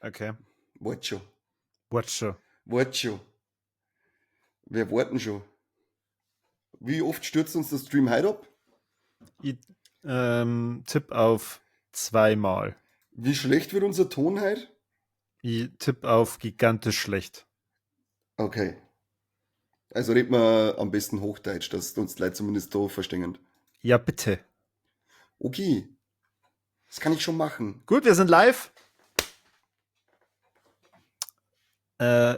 Okay. Wart schon. Wart schon. Wart schon. Wir warten schon. Wie oft stürzt uns der Stream heute ab? Ich tipp auf 2-mal. Wie schlecht wird unser Ton heute? Ich tipp auf gigantisch schlecht. Okay. Also reden wir am besten Hochdeutsch, dass uns die Leute zumindest da verstehen. Ja, bitte. Okay. Das kann ich schon machen. Gut, wir sind live.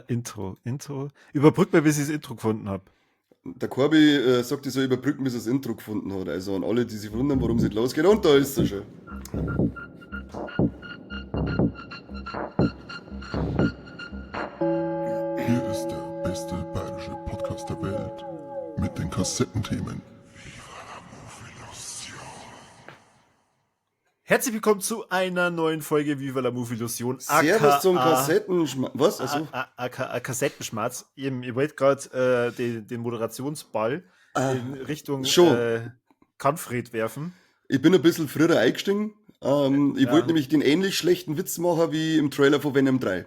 Intro, Intro. Überbrück mir, bis ich das Intro gefunden hab. Der Corby sagt, ich soll überbrücken, bis er das Intro gefunden hat. Also an alle, die sich wundern, warum es nicht losgeht. Und da ist er schon. Hier ist der beste bayerische Podcast der Welt mit den Kassettenthemen. Herzlich willkommen zu einer neuen Folge Viva la Movilusion. Servus zum Kassettenschma-, was? Achso. AKA Kassettenschmatz. Eben, ihr wollt grad den Moderationsball in Richtung, Schon. Kanfred werfen. Ich bin ein bisschen früher eingestiegen. Ich wollte nämlich den ähnlich schlechten Witz machen wie im Trailer von Venom 3.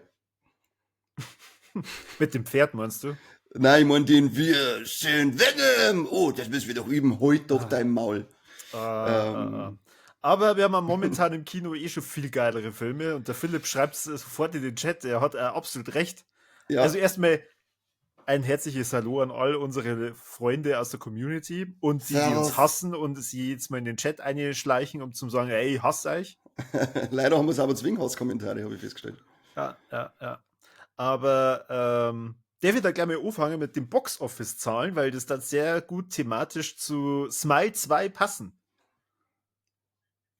Mit dem Pferd meinst du? Nein, ich mein den Wir sind Venom! Oh, das müssen wir doch üben. Halt doch dein Maul. Aber wir haben ja momentan im Kino eh schon viel geilere Filme und der Philipp schreibt's sofort in den Chat, er hat absolut recht. Also erstmal ein herzliches Hallo an all unsere Freunde aus der Community und die, die uns Servus. hassen und sie jetzt mal in den Chat einschleichen, um zu sagen, ey, ich hasse euch. Leider haben wir es aber zwingen Hasskommentare, habe ich festgestellt. Ja, ja, ja. Aber der wird da gleich mal anfangen mit den Box-Office-Zahlen, weil das dann sehr gut thematisch zu Smile 2 passen.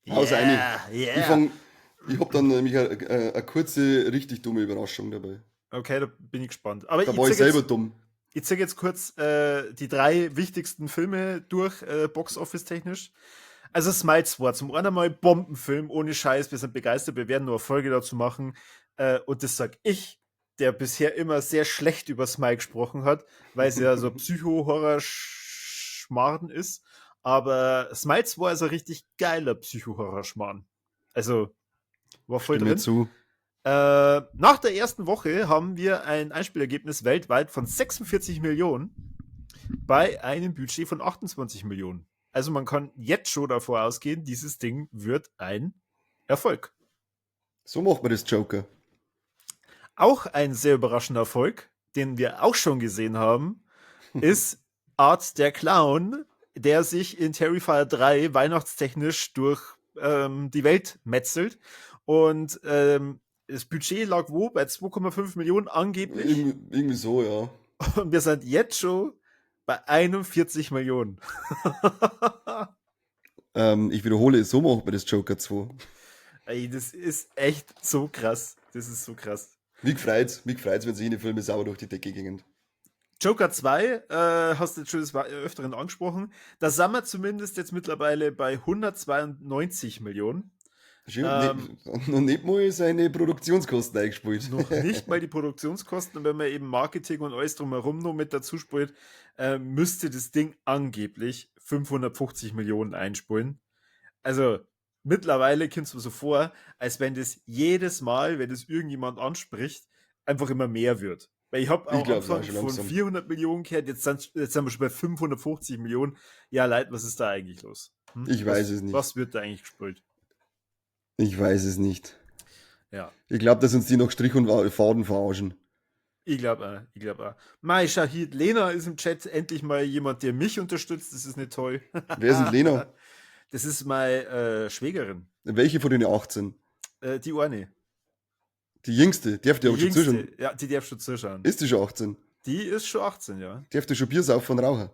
Haus eine. Ich hab dann nämlich eine kurze, richtig dumme Überraschung dabei. Okay, da bin ich gespannt. Aber da war ich selber dumm. ich zeig jetzt kurz die 3 wichtigsten Filme durch, Box-Office-technisch. Also Smile 2, zum einen mal Bombenfilm, ohne Scheiß, wir sind begeistert, wir werden nur eine Folge dazu machen. Und das sag ich, der bisher immer sehr schlecht über Smile gesprochen hat, weil es ja so Psycho-Horror-Schmarrn ist. Aber Smile 2 ist ein richtig geiler Psycho-Horror-Schmarrn. Also, war voll Stimme drin. zu. Nach der ersten Woche haben wir ein Einspielergebnis weltweit von 46 Millionen bei einem Budget von 28 Millionen. Also man kann jetzt schon davor ausgehen, dieses Ding wird ein Erfolg. So macht man das, Joker. Auch ein sehr überraschender Erfolg, den wir auch schon gesehen haben, ist Art der Clown, der sich in Terrifier 3 weihnachtstechnisch durch die Welt metzelt. Und das Budget lag wo? Bei 2,5 Millionen angeblich. Irgendwie so, ja. Und wir sind jetzt schon bei 41 Millionen. Ich wiederhole, so macht man das Joker 2. Ey, das ist echt so krass. Das ist so krass. Mich freut's, wenn sich in die Filme sauber durch die Decke gingen. Joker 2 hast du jetzt schon des Öfteren angesprochen. Da sind wir zumindest jetzt mittlerweile bei 192 Millionen. Schön, noch nicht mal seine Produktionskosten eingespielt. Noch nicht mal die Produktionskosten. Und wenn man eben Marketing und alles drumherum noch mit dazu spielt, müsste das Ding angeblich 550 Millionen einspulen. Also mittlerweile kommt's mir so vor, als wenn das jedes Mal, wenn das irgendjemand anspricht, einfach immer mehr wird. Weil ich hab Ich auch glaub's auch am Anfang schon von langsam. 400 Millionen gehört, jetzt sind wir schon bei 550 Millionen. Ja, Leute, was ist da eigentlich los? Ich weiß es nicht. Was wird da eigentlich gespielt? Ich weiß es nicht. Ich glaub, dass uns die noch Strich und Faden verarschen. Ich glaub auch, ich glaub auch. Mai Shahid, Lena ist im Chat endlich mal jemand, der mich unterstützt. Das ist nicht toll. Wer ist denn Lena? Das ist meine Schwägerin. Welche von den 18? Die eine. Die jüngste, darf die Die aber schon zuschauen? jüngste, ja, die darf schon zuschauen. Ist die schon 18? Die ist schon 18, ja. Darf die schon Bier saufen und rauchen?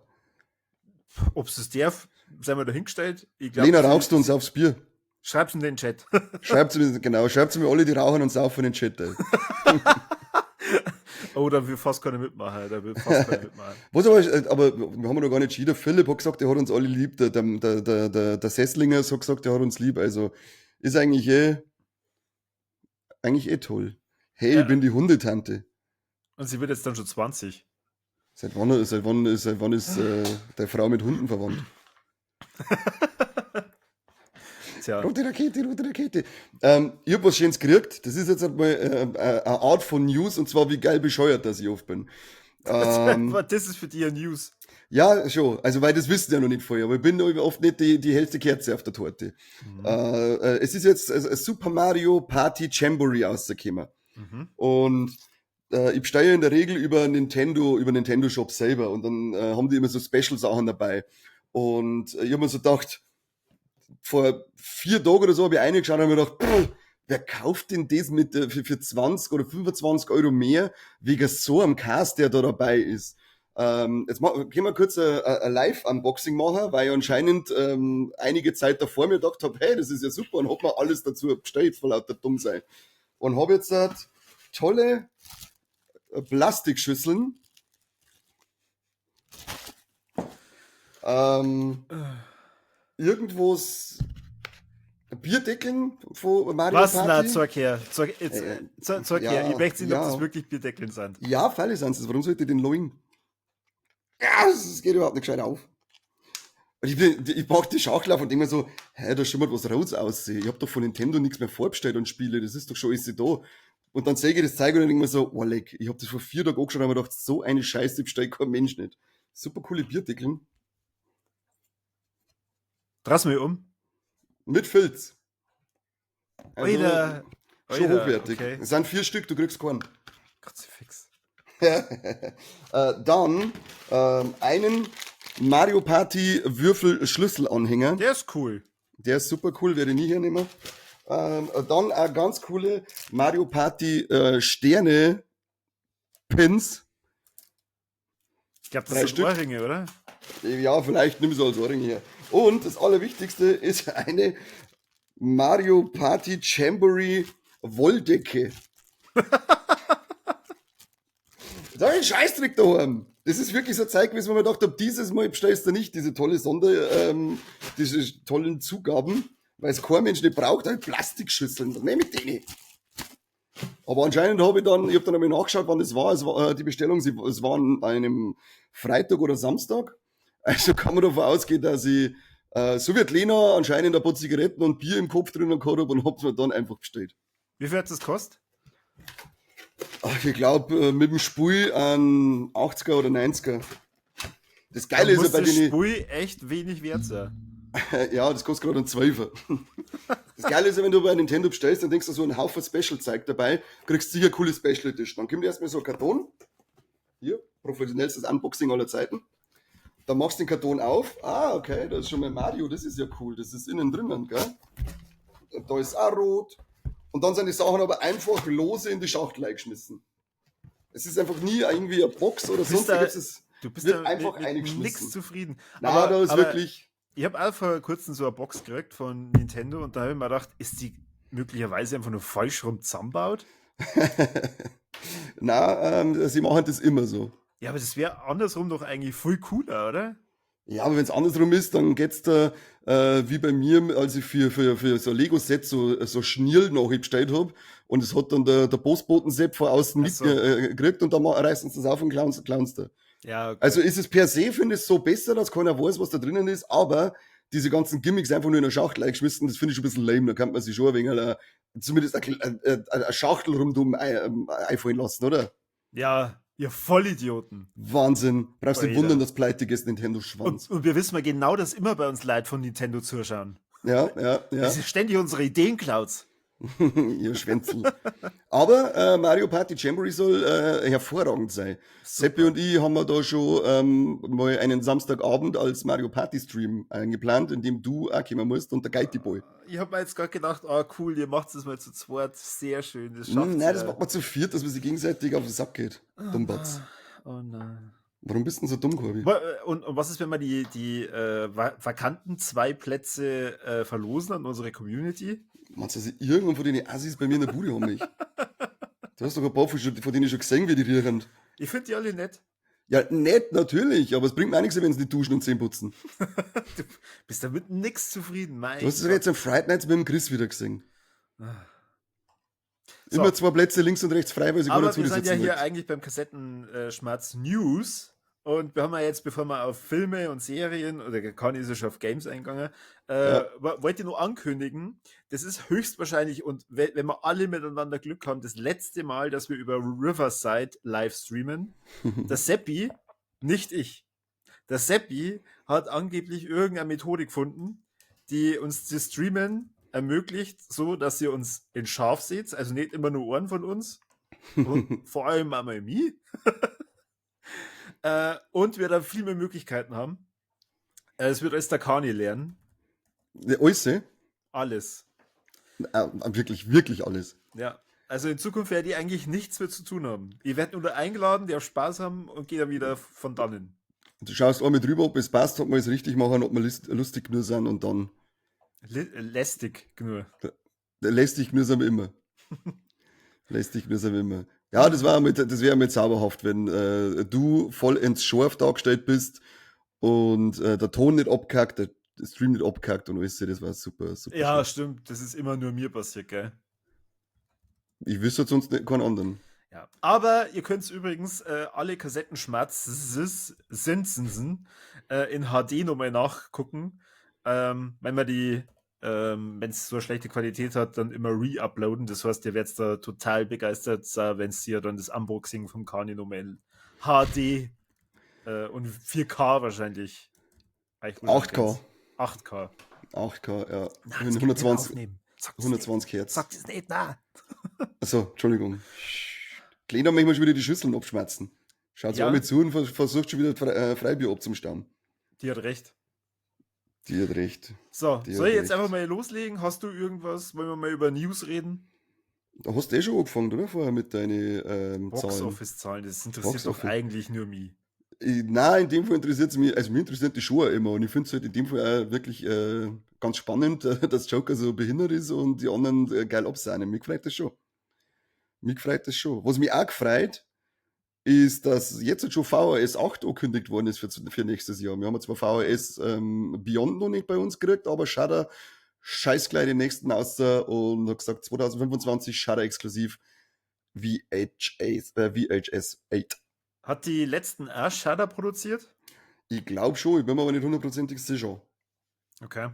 Ob sie es darf, sei mal dahingestellt. Ich glaub, Lena, sie rauchst du uns aufs Bier? Schreib's in den Chat. Schreibt's mir, genau, schreibt's mir alle, die rauchen und saufen in den Chat. Ey. Oh, da will fast keiner mitmachen. Da will fast keiner mitmachen. Was aber, aber wir haben noch gar nicht entschieden. Philipp hat gesagt, er hat uns alle lieb. Der Sesslinger hat gesagt, er hat uns lieb. Also ist eigentlich eh toll. Hey, ich bin die Hundetante. Und sie wird jetzt dann schon 20. Seit wann ist deine Frau mit Hunden verwandt? Tja. Rote Rakete, rote Rakete. Ich hab was Schönes gekriegt. Das ist jetzt einmal eine Art von News, und zwar wie geil bescheuert, dass ich oft bin. Das ist für dich eine News. Ja, schon. Also, weil das wissen ja noch nicht vorher. Aber ich bin oft nicht die hellste Kerze auf der Torte. Es ist jetzt ein Super Mario Party Jamboree rausgekommen. Und ich bestelle in der Regel über Nintendo Shop selber. Und dann haben die immer so Special-Sachen dabei. Und ich hab mir so gedacht, vor 4 Tagen oder so hab ich reingeschaut und hab mir gedacht, pff, wer kauft denn das für 20 oder 25 Euro mehr, wegen so einem Cast, der da dabei ist? Jetzt können wir kurz ein Live-Unboxing machen, weil ich anscheinend einige Zeit davor mir gedacht hab, hey, das ist ja super, und hab mir alles dazu bestellt, vor lauter dumm sein. Und hab jetzt halt tolle Plastikschüsseln. Irgendwo Bierdeckeln von Mario Was? Party? Na, zeig her. Zeig, jetzt, zeig her. Ja, Ich möchte sehen, ob ja. das wirklich Bierdeckeln sind. Ja, freilich sind es. Warum sollte ich den loin? Ja, das geht überhaupt nicht gescheit auf. Und ich brauch die Schachtel auf und denk mir so, hä, da schimmert was Rotes aussehen. Ich hab doch von Nintendo nichts mehr vorbestellt und Spiele, das ist doch schon alles da. Und dann seh ich das Zeug und dann denk mir so, oh leck, ich hab das vor 4 Tagen angeschaut und hab mir gedacht, so eine Scheiße bestellt kein Mensch nicht. Super coole Bierdeckeln. Drass mich um. Mit Filz. Also, Oida, schon oida, hochwertig. Okay. Es sind 4 Stück, du kriegst keinen. Kruzifix. Dann einen Mario Party Würfel-Schlüsselanhänger. Der ist cool. Der ist super cool, werde ich nie hernehmen. Dann eine ganz coole Mario Party Sterne Pins. Ich glaub, das 3 sind Stück. Ohrringe, oder? Ja, vielleicht nimm sie als Ohrringe her. Und das Allerwichtigste ist eine Mario Party Jamboree Wolldecke. Da ist ein Scheißdreck daheim. Das ist wirklich so eine Zeit gewesen, wo man gedacht hab, dieses Mal bestellst du nicht diese tolle Sonder, diese tollen Zugaben, weil es kein Mensch nicht braucht, halt Plastikschüsseln, dann nehme ich die nicht. Aber anscheinend hab ich dann, ich hab dann einmal nachgeschaut, wann das war, es war die Bestellung, sie, es war an einem Freitag oder Samstag. Also kann man davon ausgehen, dass ich, so wie Lena, anscheinend ein paar Zigaretten und Bier im Kopf drinnen gehabt hab und hab's mir dann einfach bestellt. Wie viel hat das gekostet? Ach, ich glaub, mit dem Spui an 80er oder 90er. Das Geile Da ist ja muss bei das denen Spui echt wenig wert sein. Ja, das kostet gerade einen 12er. Das Geile ist ja, wenn du bei Nintendo bestellst, dann denkst du so einen Haufen Special-Zeug dabei, kriegst sicher coole Special Edition. Dann kommt erstmal so ein Karton. Hier, professionellstes Unboxing aller Zeiten. Dann machst du den Karton auf. Ah, okay, da ist schon mal Mario, das ist ja cool. Das ist innen drinnen, gell? Und da ist auch rot. Und dann sind die Sachen aber einfach lose in die Schachtel eingeschmissen. Es ist einfach nie irgendwie eine Box oder Du bist sonst da irgendwas. Es Du bist wird da einfach mit eingeschmissen. nix zufrieden. Na, da ist wirklich Ich hab auch vor kurzem so eine Box gekriegt von Nintendo und da hab ich mir gedacht, ist die möglicherweise einfach nur falsch rum zusammengebaut? Na, sie machen das immer so. Ja, aber das wär andersrum doch eigentlich viel cooler, oder? Ja, aber wenn's andersrum ist, dann geht's da wie bei mir, als ich für so ein Lego-Set so Schnierl nachbestellt hab und es hat dann der Postboten-Sepp von außen Ach so. mitgekriegt gekriegt und dann reißen sie das auf und klauen sie da. Ja, okay. Also ist es per se, finde ich, so besser, dass keiner weiß, was da drinnen ist, aber diese ganzen Gimmicks einfach nur in eine Schachtel eingeschmissen, das finde ich schon ein bisschen lame. Da kann man sich schon ein wenig, zumindest eine Schachtel rundum einfallen lassen, oder? Ja, ihr Vollidioten. Wahnsinn. Brauchst dich Alter. wundern, dass pleite ist, Nintendo Schwanz. Und wir wissen mal genau, dass immer bei uns Leid von Nintendo zuschauen. Ja, ja, ja. Das ist ständig unsere Ideenclouds. Ihr Schwänzel. Aber Mario Party Jamboree soll hervorragend sein. Super. Seppi und ich haben wir da schon mal einen Samstagabend als Mario Party Stream eingeplant, in dem du auch kommen musst und der Geiti Boy. Ich hab mir jetzt grad gedacht, ah, cool, ihr macht das mal zu zweit. Sehr schön, das schafft's Nein, das ja. macht man zu viert, dass man sich gegenseitig auf den Sack geht. Dummbatz. Oh nein. Warum bist du denn so dumm, Corby? Und was ist, wenn wir die vakanten 2 Plätze verlosen an unsere Community? Meinst du, dass ich irgendwann von den Assis bei mir in der Bude haben mich? Du hast doch ein paar, von denen ich schon gesehen, wie die rühren. Ich find die alle nett. Ja, nett natürlich, aber es bringt mir auch nichts, wenn sie nicht duschen und Zähne putzen. Du bist damit nix zufrieden, mein Du hast es Gott. jetzt am Friday Nights mit dem Chris wieder gesehen. So. Immer 2 Plätze links und rechts frei, weil sie Aber keiner zu wir dir sind ja sitzen hier wollte. eigentlich beim Kassettenschmerz News. Und wir haben ja jetzt, bevor wir auf Filme und Serien oder kann ist ja schon auf Games eingegangen, Ja. wollte ich nur ankündigen, das ist höchstwahrscheinlich und wenn wir alle miteinander Glück haben, das letzte Mal, dass wir über Riverside live streamen. Der Seppi, nicht ich, der Seppi hat angeblich irgendeine Methode gefunden, die uns das Streamen ermöglicht, so dass ihr uns in scharf seht, also nicht immer nur Ohren von uns, und vor allem einmal mich. Und wir dann viel mehr Möglichkeiten haben. Es wird alles der Kani lernen. Ja, alles, eh? Alles. Wirklich, wirklich alles. Ja. Also in Zukunft werde ich eigentlich nichts mehr zu tun haben. Ich werde nur eingeladen, die auch Spaß haben und gehe dann wieder von dannen. Du schaust einmal drüber, ob es passt, ob wir es richtig machen, ob wir lustig genug sind und dann. Lästig genug. Lästig genug sind wir immer. Lästig genug sind wir immer. Ja, das wäre mit zauberhaft, wenn du voll ins Schorf dargestellt bist und der Ton nicht abkackt, der Stream nicht abkackt und alles, das war super, super. Ja, schön. Stimmt, das ist immer nur mir passiert, gell? Ich wüsste sonst nicht, keinen anderen. Ja, aber ihr könnt übrigens alle Kassettenschmerz Sinsensen in HD nochmal nachgucken, wenn man die, wenn es so eine schlechte Qualität hat, dann immer re-uploaden. Das heißt, ihr werdet da total begeistert sein, wenn ihr dann das Unboxing vom Kani nochmal in HD und 4K wahrscheinlich. 8K. 8K. 8K, ja. Nein, 120 Hertz. Sag das nicht, nein. Achso, Entschuldigung. Kleiner möchte man schon wieder die Schüsseln abschmerzen. Schaut sich auch mit zu und versucht schon wieder Freibier abzustauben. Die hat recht. Die hat recht. So, soll ich jetzt einfach mal loslegen? Hast du irgendwas? Wollen wir mal über News reden? Da hast du eh schon angefangen, oder? Vorher mit deinen Box Office-Zahlen, das interessiert doch eigentlich nur mich. Nein, in dem Fall interessiert es mich, also mich interessiert die schon immer und ich finde es halt in dem Fall auch wirklich ganz spannend, dass Joker so behindert ist und die anderen geil absahnen. Mich freut das schon. Mich freut das schon. Was mich auch gefreut, ist, dass jetzt schon VHS 8 angekündigt worden ist für nächstes Jahr. Wir haben zwar VHS Beyond noch nicht bei uns gekriegt, aber Shudder scheiß gleich den nächsten raus und hat gesagt 2025 Shudder exklusiv VHS 8. Hat die letzten auch Shudder produziert? Ich glaube schon, ich bin mir aber nicht hundertprozentig sicher. Okay.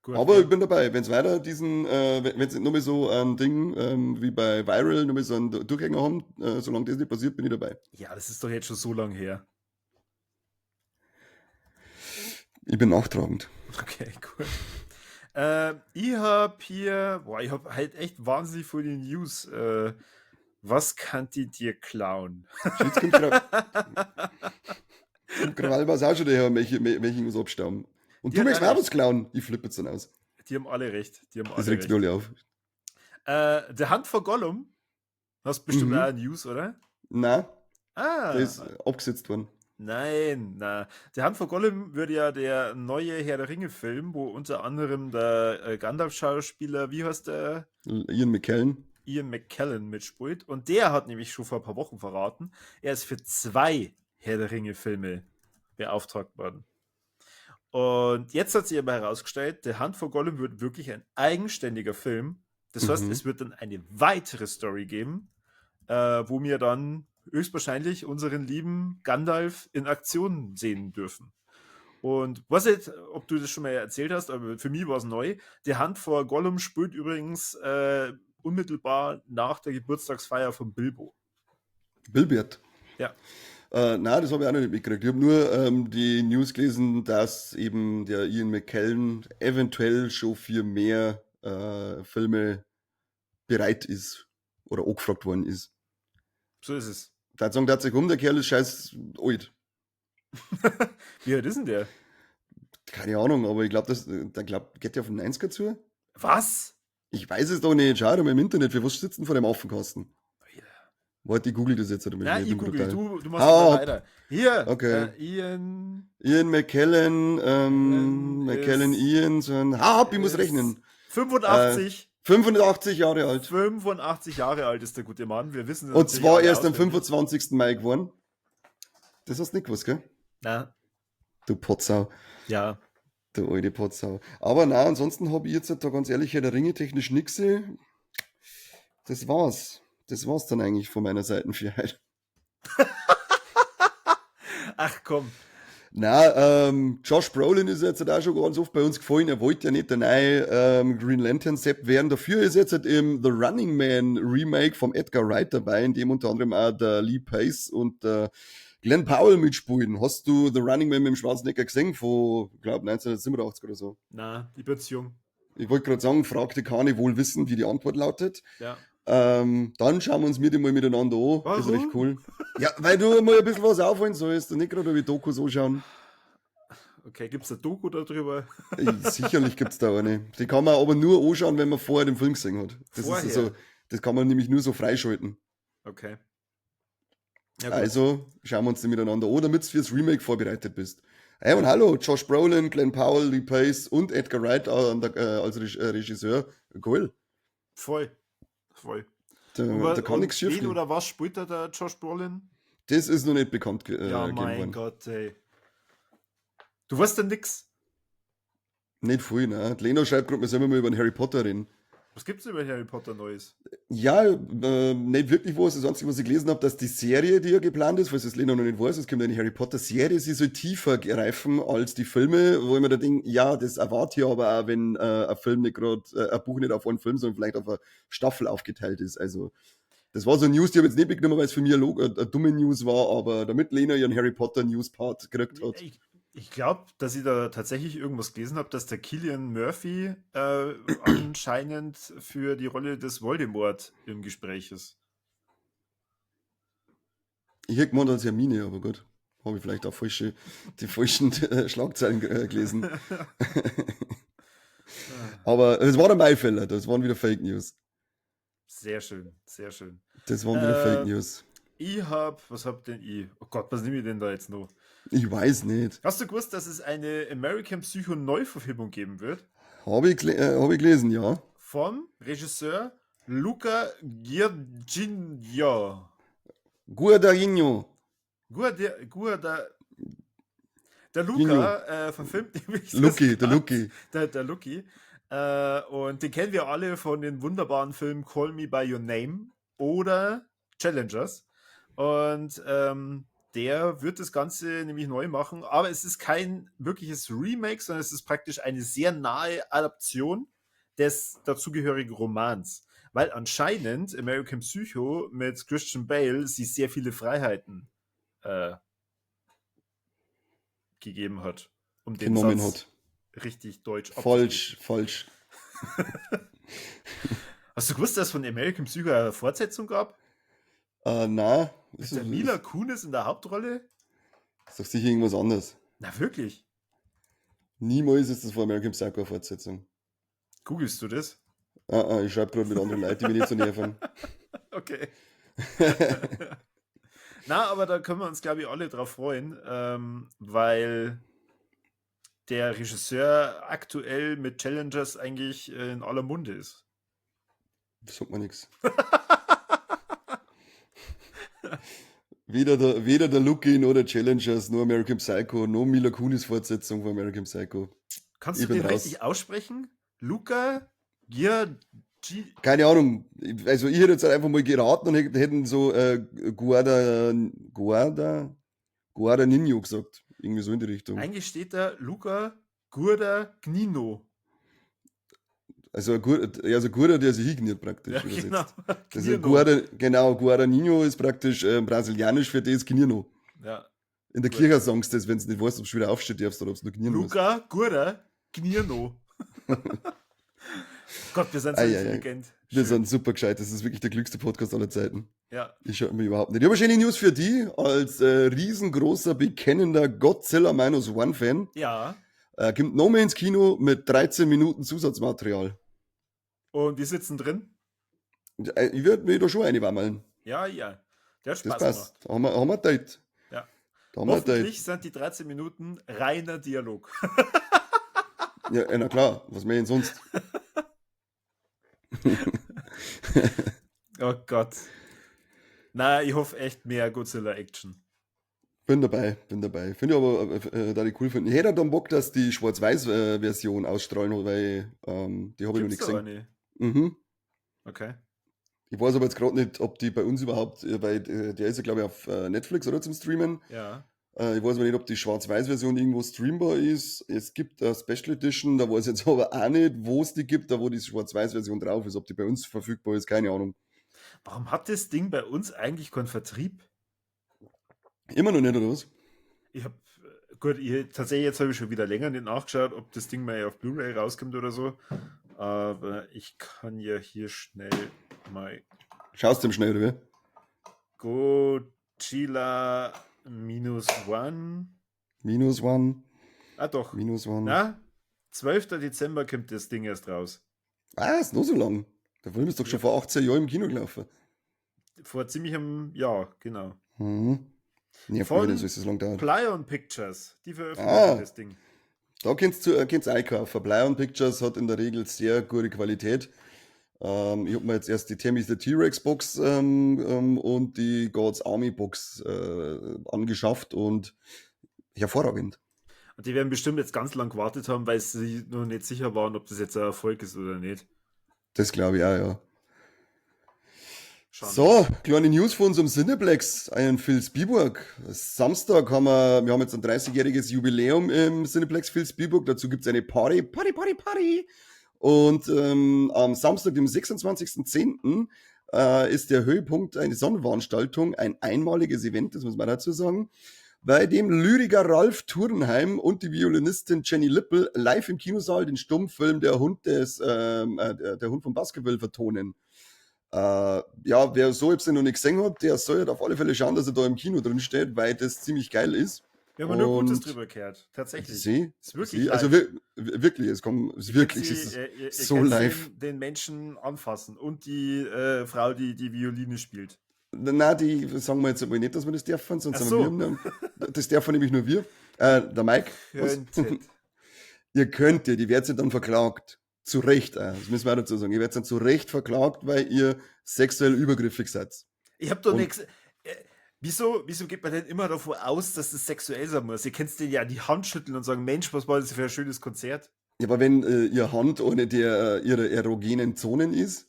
Gut, aber ich bin dabei, wenn es weiter diesen, wenn es nicht nur mehr so ein Ding wie bei Viral, nur mehr so einen Durchhänger haben, solange das nicht passiert, bin ich dabei. Ja, das ist doch jetzt schon so lange her. Ich bin nachtragend. Okay, cool. Ich habe hier, ich habe halt echt wahnsinnig viele News. Was kann die dir klauen? Jetzt kommt Krawall war es auch schon daher, welchen was abstauben. Und du möchtest mir auch was klauen. Ich flippe jetzt dann aus. Die haben alle recht. Die haben alle das regt mich alle auf. Der Hand vor Gollum. Hast bestimmt auch News, oder? Nein. Ah. Der ist abgesetzt worden. Nein, na. Der Hand vor Gollum würde ja der neue Herr der Ringe-Film, wo unter anderem der Gandalf-Schauspieler, wie heißt der? Ian McKellen. Ian McKellen mitspielt. Und der hat nämlich schon vor ein paar Wochen verraten, er ist für 2 Herr der Ringe-Filme beauftragt worden. Und jetzt hat sich aber herausgestellt, der Hand vor Gollum wird wirklich ein eigenständiger Film. Das heißt, es wird dann eine weitere Story geben, wo wir dann höchstwahrscheinlich unseren lieben Gandalf in Aktion sehen dürfen. Und weiß nicht, ob du das schon mal erzählt hast, aber für mich war es neu. Die Hand vor Gollum spielt übrigens unmittelbar nach der Geburtstagsfeier von Bilbo. Bilbert? Ja. Nein, das habe ich auch noch nicht mitgekriegt. Ich habe nur die News gelesen, dass eben der Ian McKellen eventuell schon für mehr Filme bereit ist oder angefragt worden ist. So ist es. Da sagen tatsächlich um, der Kerl ist scheiß alt. Wie alt ist denn der? Keine Ahnung, aber ich glaube, geht der auf den 90er zu. Was? Ich weiß es doch nicht. Schau doch mal im Internet. Für was sitzen denn vor dem Affenkasten? Ja. Warte, ich google das jetzt. Oder Nein, ich google. Du machst weiter. Hier, okay. Ian McKellen, McKellen, Ian, so ein, ich muss rechnen. 85. 85 Jahre alt. 85 Jahre alt ist der gute Mann. Wir wissen. Und zwar erst am 25. Mai geworden. Das hast du nicht gewusst, gell? Nein. Du Potsau. Ja. Du alte Potsau. Aber nein, ansonsten habe ich jetzt da ganz ehrlich Herr der Ringe technisch nix. Das war's. Das war's dann eigentlich von meiner Seite für heute. Ach komm. Na, Josh Brolin ist jetzt auch schon ganz oft bei uns gefallen. Er wollte ja nicht der neue Green Lantern Sepp werden. Dafür ist jetzt halt im The Running Man Remake vom Edgar Wright dabei, in dem unter anderem auch der Lee Pace und der Glenn Powell mitspielen. Hast du The Running Man mit dem Schwarzenegger gesehen von, ich glaube, 1987 oder so? Na, ich bin zu jung. Ich wollte gerade sagen, fragte keine wohl wissen, wie die Antwort lautet. Ja. Dann schauen wir uns mit mal miteinander an. Warum? Das ist recht cool. Ja, weil du mal ein bisschen was aufholen sollst und nicht gerade über Dokus anschauen. Okay, gibt's da Doku darüber? Sicherlich gibt's da eine. Die kann man aber nur anschauen, wenn man vorher den Film gesehen hat. Das ist Vorher? so, das kann man nämlich nur so freischalten. Okay. Ja, gut. Also schauen wir uns die miteinander an, damit du fürs Remake vorbereitet bist. Hey und hallo, Josh Brolin, Glenn Powell, Lee Pace und Edgar Wright als Regisseur. Cool. Voll. Voll. Da, Und da kann nichts schief wen gehen. oder was spielt da der Josh Brolin? Das ist noch nicht bekannt Ja, gegeben mein worden. Gott, ey. Du weißt denn nix. Nicht viel, ne? Die Lena schreibt gerade, wir sollen mal über den Harry Potter reden. Was gibt's über Harry Potter Neues? Ja, nicht wirklich was. Das Einzige, was ich gelesen habe, dass die Serie, die ja geplant ist, falls das Lena noch nicht weiß, es kommt eine Harry Potter-Serie, sie soll tiefer greifen als die Filme, wo ich mir da denke, ja, das erwarte ich aber auch, wenn ein Film nicht grad, ein Buch nicht auf einen Film, sondern vielleicht auf eine Staffel aufgeteilt ist. Also, das war so eine News, die habe ich jetzt nicht mitgenommen, weil es für mich eine dumme News war, aber damit Lena ihren Harry Potter News-Part gekriegt hat. Ich glaub, dass ich da tatsächlich irgendwas gelesen hab, dass der Cillian Murphy anscheinend für die Rolle des Voldemort im Gespräch ist. Ich hätte gemeint als Hermine, aber gut. Habe ich vielleicht auch die falschen Schlagzeilen gelesen. Aber es war der Maifäller, das waren wieder Fake News. Sehr schön, sehr schön. Das waren wieder Fake News. Ich hab, was hab denn ich? Oh Gott, was nehme ich denn da jetzt noch? Ich weiß nicht. Hast du gewusst, dass es eine American Psycho Neuverfilmung geben wird? Hab ich gelesen, ja. Vom Regisseur Luca Guadagnino. Guadagnino. Der Luca, verfilmt nämlich das Lucky, der Ganze. Lucky. Der Lucky. Und den kennen wir alle von den wunderbaren Filmen Call Me By Your Name oder Challengers. Und der wird das Ganze nämlich neu machen, aber es ist kein wirkliches Remake, sondern es ist praktisch eine sehr nahe Adaption des dazugehörigen Romans, weil anscheinend American Psycho mit Christian Bale sich sehr viele Freiheiten gegeben hat, um den Genommen Satz hat. richtig deutsch Falsch, abzuschließen. falsch. Hast du gewusst, dass es von American Psycho eine Fortsetzung gab? Nein. Ist der Mila Kunis in der Hauptrolle? Ist doch sicher irgendwas anderes. Na wirklich? Niemals ist das von American Psycho eine Fortsetzung. Googlest du das? Ah, ah, ich schreibe gerade mit anderen Leuten, die mich nicht so nerven. Okay. Na, aber da können wir uns, glaub ich, alle drauf freuen, weil der Regisseur aktuell mit Challengers eigentlich in aller Munde ist. Das sagt man nix. Weder der Lucky noch der Challengers, noch American Psycho, noch Mila Kunis Fortsetzung von American Psycho. Kannst Ich du bin den raus. richtig aussprechen? Luca Giorgi. Keine Ahnung. Ich hätte jetzt einfach mal geraten und hätten so Guadagnino gesagt. Irgendwie so in die Richtung. Eigentlich steht da Luca Guadagnino. Also Guarda, der sich hingeniert praktisch. Ja, übersetzt. genau. Das ist Gnino. Guarda, genau, Guadagnino ist praktisch brasilianisch für das Gnino. Ja. In der Gut. Kirche sagen sie das, wenn du nicht weißt, ob du wieder aufstehen darfst oder ob du nur Gnino musst. Luca Guarda Gnino. Gott, wir sind so Ei, ei, ei. intelligent. Wir Schön. sind super gescheit. Das ist wirklich der klügste Podcast aller Zeiten. Ja. Ich schaue mir überhaupt nicht. Ich habe eine schöne News für die als riesengroßer, bekennender Godzilla Minus One Fan. Ja. Kommt noch mehr ins Kino mit 13 Minuten Zusatzmaterial. Und wir sitzen drin? Und ich würd mir da schon eine wammeln. Ja, ja. Der hat Das Spaß passt. gemacht. Da haben wir Date. Ja. Da haben wir Date. Hoffentlich sind die 13 Minuten reiner Dialog. Ja, na klar, was mehr denn sonst? Oh Gott. Na, ich hoffe echt mehr Godzilla-Action. Bin dabei, bin dabei. Finde ich aber, da ich cool finde. Ich hätte dann Bock, dass die Schwarz-Weiß-Version ausstrahlen, weil die habe ich noch Gibt's nicht da gesehen. eine? Okay. Ich weiß aber jetzt grad nicht, ob die bei uns überhaupt, weil der ist ja, glaub ich, auf Netflix oder zum Streamen. Ja. Ich weiß aber nicht, ob die Schwarz-Weiß-Version irgendwo streambar ist. Es gibt eine Special Edition, da weiß ich jetzt aber auch nicht, wo es die gibt, da wo die Schwarz-Weiß-Version drauf ist. Ob die bei uns verfügbar ist, keine Ahnung. Warum hat das Ding bei uns eigentlich keinen Vertrieb? Immer noch nicht, oder was? Ich hab, gut, ich, tatsächlich jetzt habe ich schon wieder länger nicht nachgeschaut, ob das Ding mal auf Blu-ray rauskommt oder so. Aber ich kann ja hier schnell mal. Schaust du ihm schnell, oder wie? Godzilla minus one. Minus one. Ah, doch. Minus one. Na, 12. Dezember kommt das Ding erst raus. Ah, ist noch so lang. Der Film ist doch schon vor 18 Jahren im Kino gelaufen. Vor ziemlich einem Jahr, genau. Mhm. Nee, von nicht, so ist es lang dauert. Plaion Pictures, die veröffentlichen das Ding. Da kannst du einkaufen. Plaion Pictures hat in der Regel sehr gute Qualität. Ich hab mir jetzt erst die Tammy the T-Rex Box und die God's Army Box angeschafft und hervorragend. Und die werden bestimmt jetzt ganz lang gewartet haben, weil sie noch nicht sicher waren, ob das jetzt ein Erfolg ist oder nicht. Das glaube ich auch, ja. Schade. So, kleine News von unserem Cineplexx, einen Vilsbiburg. Samstag haben wir haben jetzt ein 30-jähriges Jubiläum im Cineplexx Vilsbiburg. Dazu gibt's eine Party, Party, Party, Party. Und am Samstag, dem 26.10, ist der Höhepunkt eine Sonnenveranstaltung, ein einmaliges Event, das muss man dazu sagen, bei dem Lyriker Ralf Turnheim und die Violinistin Jenny Lippel live im Kinosaal den Stummfilm Der Hund der Hund von Baskerville vertonen. Ja, wer so etwas noch nicht gesehen hat, der soll halt auf alle Fälle schauen, dass er da im Kino drin steht, weil das ziemlich geil ist. Wir haben nur Gutes drüber gehört, tatsächlich. Sie, ist wirklich live. Also wirklich, es kommt, es wirklich, es ist so live. Den Menschen anfassen und die Frau, die die Violine spielt. Na, die sagen wir jetzt aber nicht, dass wir das dürfen, sonst sind wir, das dürfen nämlich nur wir. Der Mike. Ihr könntet, die werdet dann verklagt. Zu Recht, das müssen wir auch dazu sagen. Ihr werdet dann zu Recht verklagt, weil ihr sexuell übergriffig seid. Ich hab doch nichts. Wieso geht man denn immer davon aus, dass das sexuell sein muss? Ihr könnt denen ja die Hand schütteln und sagen, Mensch, was war das für ein schönes Konzert? Ja, aber wenn ihr Hand ohne der ihre erogenen Zonen ist.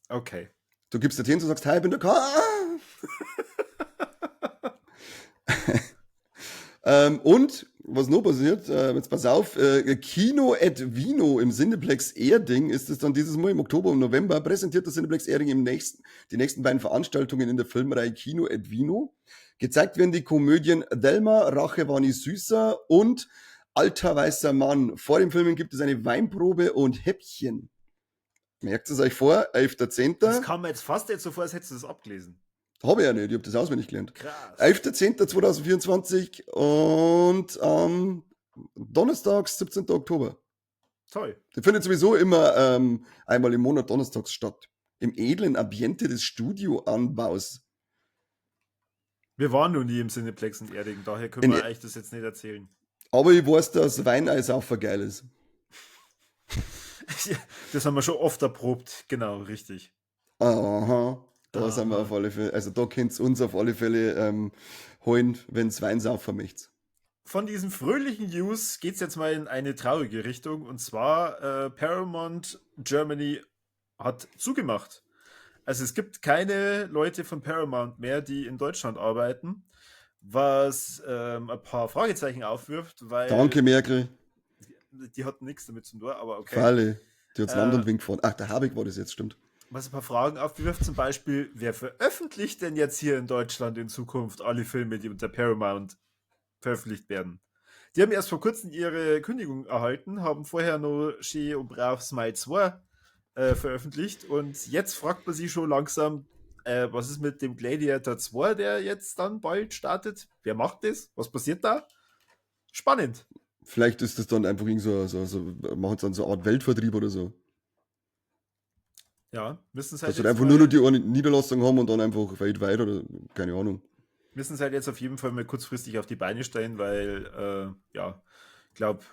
Okay. Du gibst dir hin und sagst, hi, ich bin der K. Und was noch passiert, jetzt pass auf, Kino et Vino im Cineplexx Erding ist es dann dieses Mal im Oktober und November, präsentiert das Cineplexx Erding die nächsten beiden Veranstaltungen in der Filmreihe Kino et Vino. Gezeigt werden die Komödien Delma, Rache war nie süßer und Alter weißer Mann. Vor den Filmen gibt es eine Weinprobe und Häppchen. Merkt es euch vor, 11.10. Das kam mir jetzt fast jetzt so vor, als hättest du das abgelesen. Habe ich ja nicht, ich habe das auswendig gelernt. Krass. 11.10.2024 und Donnerstags, 17. Oktober. Toll. Der findet sowieso immer einmal im Monat donnerstags statt. Im edlen Ambiente des Studioanbaus. Wir waren noch nie im Cineplexx in Erding, daher können wir eigentlich das jetzt nicht erzählen. Aber ich weiß, dass Weineis auch geil ist. Das haben wir schon oft erprobt, genau, richtig. Aha. Da sind wir auf alle Fälle, also da könnt ihr uns auf alle Fälle holen, wenn's Wein saufen möchtet. Von diesen fröhlichen News geht's jetzt mal in eine traurige Richtung, und zwar Paramount Germany hat zugemacht. Also es gibt keine Leute von Paramount mehr, die in Deutschland arbeiten, was ein paar Fragezeichen aufwirft, weil... Danke, Merkel. Die hat nichts damit zu tun, aber okay. Falle, die hat's Land und Wind gefahren. Ach, der Habeck war das jetzt, stimmt. Was ein paar Fragen aufwirft, zum Beispiel, wer veröffentlicht denn jetzt hier in Deutschland in Zukunft alle Filme, die unter Paramount veröffentlicht werden? Die haben erst vor kurzem ihre Kündigung erhalten, haben vorher noch schön und brav Smile 2 veröffentlicht, und jetzt fragt man sich schon langsam, was ist mit dem Gladiator 2, der jetzt dann bald startet? Wer macht das? Was passiert da? Spannend. Vielleicht ist das dann einfach irgend so machen sie dann so eine Art Weltvertrieb oder so. Ja, müssen sie halt. Dass sie einfach nur noch die eine Niederlassung haben und dann einfach weltweit oder keine Ahnung. Müssen sie halt jetzt auf jeden Fall mal kurzfristig auf die Beine stellen, weil, ja, ich glaube,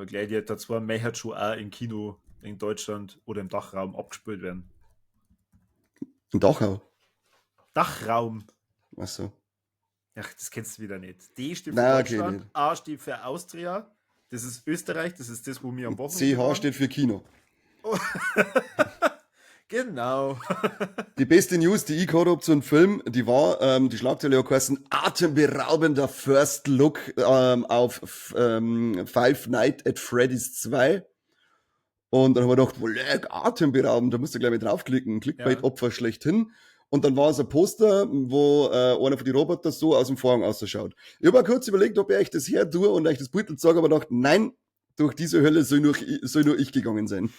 Gladiator 2 möchte schon auch im Kino in Deutschland oder im Dachraum abgespielt werden. Im Dachau? Dachraum. Ach so. Ach, das kennst du wieder nicht. D steht für Deutschland, okay, A steht für Austria, das ist Österreich, das ist das, wo wir am Wochenende CH waren. Steht für Kino. Oh. Genau. Die beste News, die ich gehabt hab zu einem Film, die war, die Schlagzeile hat geheißen, atemberaubender First Look auf Five Nights at Freddy's 2. Und dann haben wir gedacht, wo leck, atemberaubend, da musst du gleich mit draufklicken, Clickbait-Opfer schlechthin. Und dann war es ein Poster, wo einer von den Robotern so aus dem Vorhang ausschaut. Ich habe auch kurz überlegt, ob ich euch das her tue und euch das Beutel zeige, aber gedacht, nein, durch diese Hölle soll nur ich gegangen sein.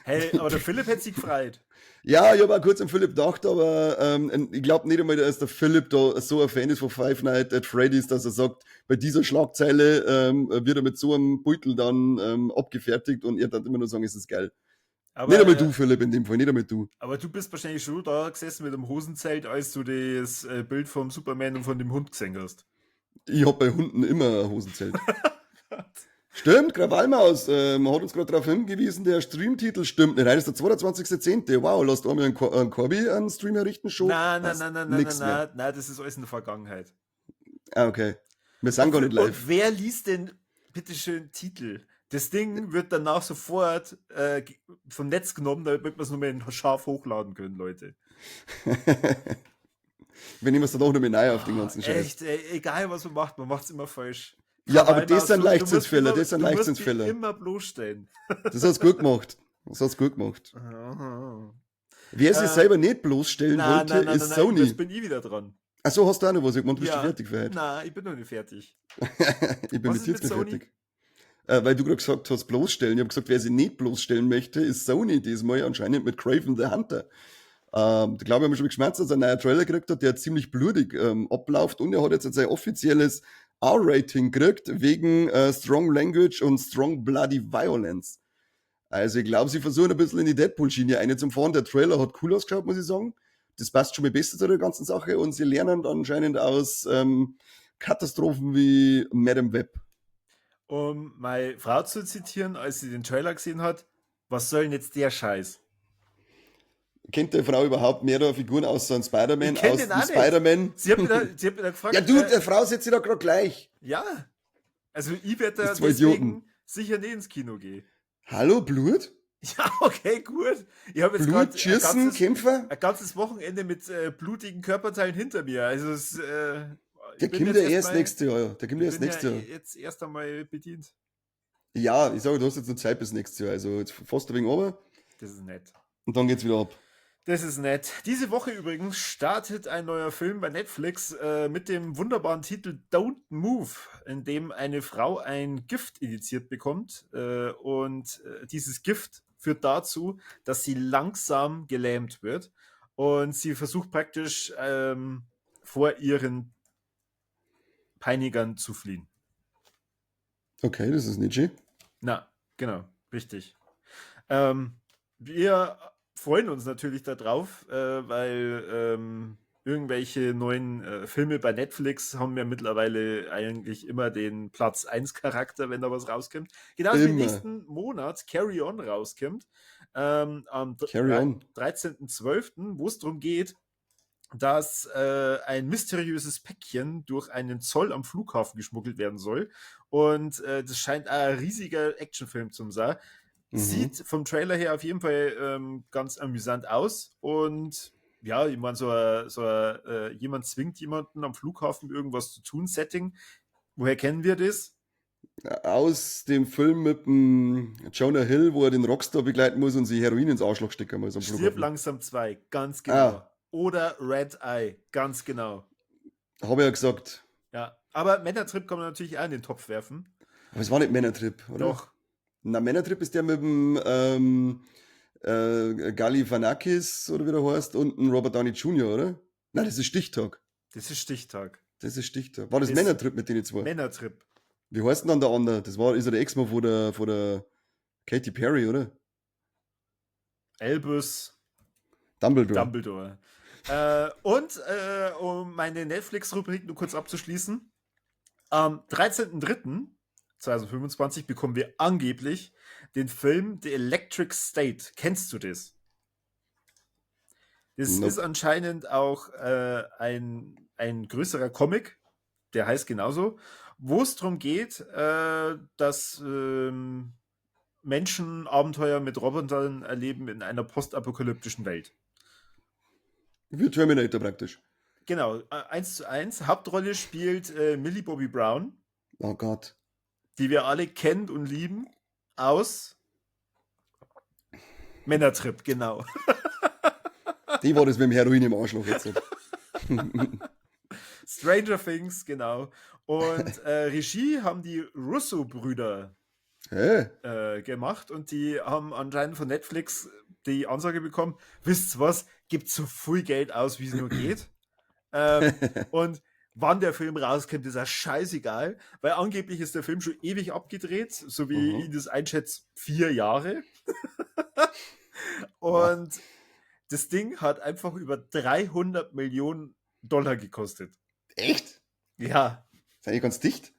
Hey, aber der Philipp hätte sich gefreut. Ja, ich habe auch kurz an Philipp gedacht, aber ich glaube nicht einmal, dass der Philipp da so ein Fan ist von Five Nights at Freddy's, dass er sagt, bei dieser Schlagzeile wird er mit so einem Beutel dann abgefertigt und er dann immer nur sagen, es ist geil. Aber, nicht einmal du, Philipp, in dem Fall, nicht einmal du. Aber du bist wahrscheinlich schon da gesessen mit dem Hosenzelt, als du das Bild vom Superman und von dem Hund gesehen hast. Ich hab bei Hunden immer ein Hosenzelt. Stimmt, Krawallmaus, man hat uns gerade darauf hingewiesen, der Streamtitel stimmt nicht. Heute ist der 22.10. Wow, lasst einmal einen Corby einen Stream errichten schon. Nein, nein, nein, nein, nein, nein, nein, das ist alles in der Vergangenheit. Ah, okay. Wir sind gar nicht live. Und wer liest denn bitteschön Titel? Das Ding wird danach sofort vom Netz genommen, damit wir es nur mehr scharf hochladen können, Leute. Wir nehmen es dann auch noch mit rein auf den ganzen Scheiß. Echt, ey, egal was man macht es immer falsch. Ja, aber das sind Leichtsinnsfehler, das sind Leichtsinnsfehler. Immer bloßstellen. Das hast du gut gemacht. Das hast du gut gemacht. Wer sich selber nicht bloßstellen wollte, ist Sony. Jetzt bin ich wieder dran. Ach so, hast du auch noch was? Ich meine, du bist schon fertig für heute. Nein, ich bin noch nicht fertig. Ich bin mit dir jetzt fertig. Weil du gerade gesagt hast, bloßstellen. Ich habe gesagt, wer sich nicht bloßstellen möchte, ist Sony diesmal anscheinend mit Kraven the Hunter. Da glaube ich, haben wir schon geschmerzt, dass er einen neuen Trailer gekriegt hat, der ziemlich blutig abläuft und er hat jetzt sein offizielles R-Rating gekriegt wegen Strong Language und Strong Bloody Violence. Also ich glaube, sie versuchen ein bisschen in die Deadpool-Schiene eine zum Fahren. Der Trailer hat cool ausgeschaut, muss ich sagen. Das passt schon mal besser zu der ganzen Sache und sie lernen anscheinend aus Katastrophen wie Madame Web. Um meine Frau zu zitieren, als sie den Trailer gesehen hat, was soll denn jetzt der Scheiß? Kennt die Frau überhaupt mehrere Figuren außer einem Spider-Man? Aus dem Spider-Man? Sie hat mir da gefragt. Ja, du, der Frau sitzt sie da gerade gleich. Ja. Also ich werde da deswegen sicher nicht ins Kino gehen. Hallo, Blut? Ja, okay, gut. Ich habe jetzt Blut, Schießen, Kämpfer? Ein ganzes Wochenende mit blutigen Körperteilen hinter mir. Also es, der kommt ja erst nächstes Jahr. Der kommt ja erst nächstes Jahr. Jetzt erst einmal bedient. Ja, ich sage, du hast jetzt noch Zeit bis nächstes Jahr. Also jetzt fast ein wenig runter. Das ist nett. Und dann geht's wieder ab. Das ist nett. Diese Woche übrigens startet ein neuer Film bei Netflix mit dem wunderbaren Titel Don't Move, in dem eine Frau ein Gift injiziert bekommt. Und dieses Gift führt dazu, dass sie langsam gelähmt wird. Und sie versucht praktisch vor ihren Peinigern zu fliehen. Okay, das ist nicht schön. Na, genau, richtig. Wir freuen uns natürlich darauf, weil irgendwelche neuen Filme bei Netflix haben ja mittlerweile eigentlich immer den Platz 1 Charakter, wenn da was rauskommt. Genauso wie im nächsten Monat Carry On rauskommt. Am 13.12., wo es darum geht, dass ein mysteriöses Päckchen durch einen Zoll am Flughafen geschmuggelt werden soll. Und das scheint ein riesiger Actionfilm zu sein. Mhm. Sieht vom Trailer her auf jeden Fall ganz amüsant aus. Und ja, ich meine, jemand zwingt jemanden am Flughafen irgendwas zu tun, Setting. Woher kennen wir das? Aus dem Film mit dem Jonah Hill, wo er den Rockstar begleiten muss und sich Heroin ins Arschloch stecken muss am Flughafen. Stirb langsam 2, ganz genau. Ah. Oder Red Eye, ganz genau. Habe ich ja gesagt. Ja, aber Männertrip kann man natürlich auch in den Topf werfen. Aber es war nicht Männertrip, oder? Doch. Na, Männertrip ist der mit dem Galifianakis, oder wie der heißt, und ein Robert Downey Jr., oder? Nein, das ist Stichtag. Das ist Stichtag. Das ist Stichtag. War das Männertrip mit denen zwei? Männertrip. Wie heißt denn dann der andere? Das war, ist ja der Ex-Mann von der Katy Perry, oder? Albus Dumbledore. Und um meine Netflix-Rubrik nur kurz abzuschließen, am 13.03.2025 bekommen wir angeblich den Film The Electric State. Kennst du das? Das ist anscheinend auch ein größerer Comic, der heißt genauso, wo es darum geht, dass Menschen Abenteuer mit Robotern erleben in einer postapokalyptischen Welt. Wie Terminator praktisch. Genau, 1:1. Hauptrolle spielt Millie Bobby Brown. Oh Gott. Die wir alle kennen und lieben aus Männertrip, genau. Die war das mit dem Heroin im Arschloch jetzt. Stranger Things, genau. Und Regie haben die Russo-Brüder gemacht und die haben anscheinend von Netflix die Ansage bekommen, wisst ihr was, gebt so viel Geld aus, wie es nur geht. Und wann der Film rauskommt, ist auch scheißegal, weil angeblich ist der Film schon ewig abgedreht, so wie ich das einschätze, 4 Jahre. Und das Ding hat einfach über 300 Millionen Dollar gekostet. Echt? Ja. Ist eigentlich ganz dicht.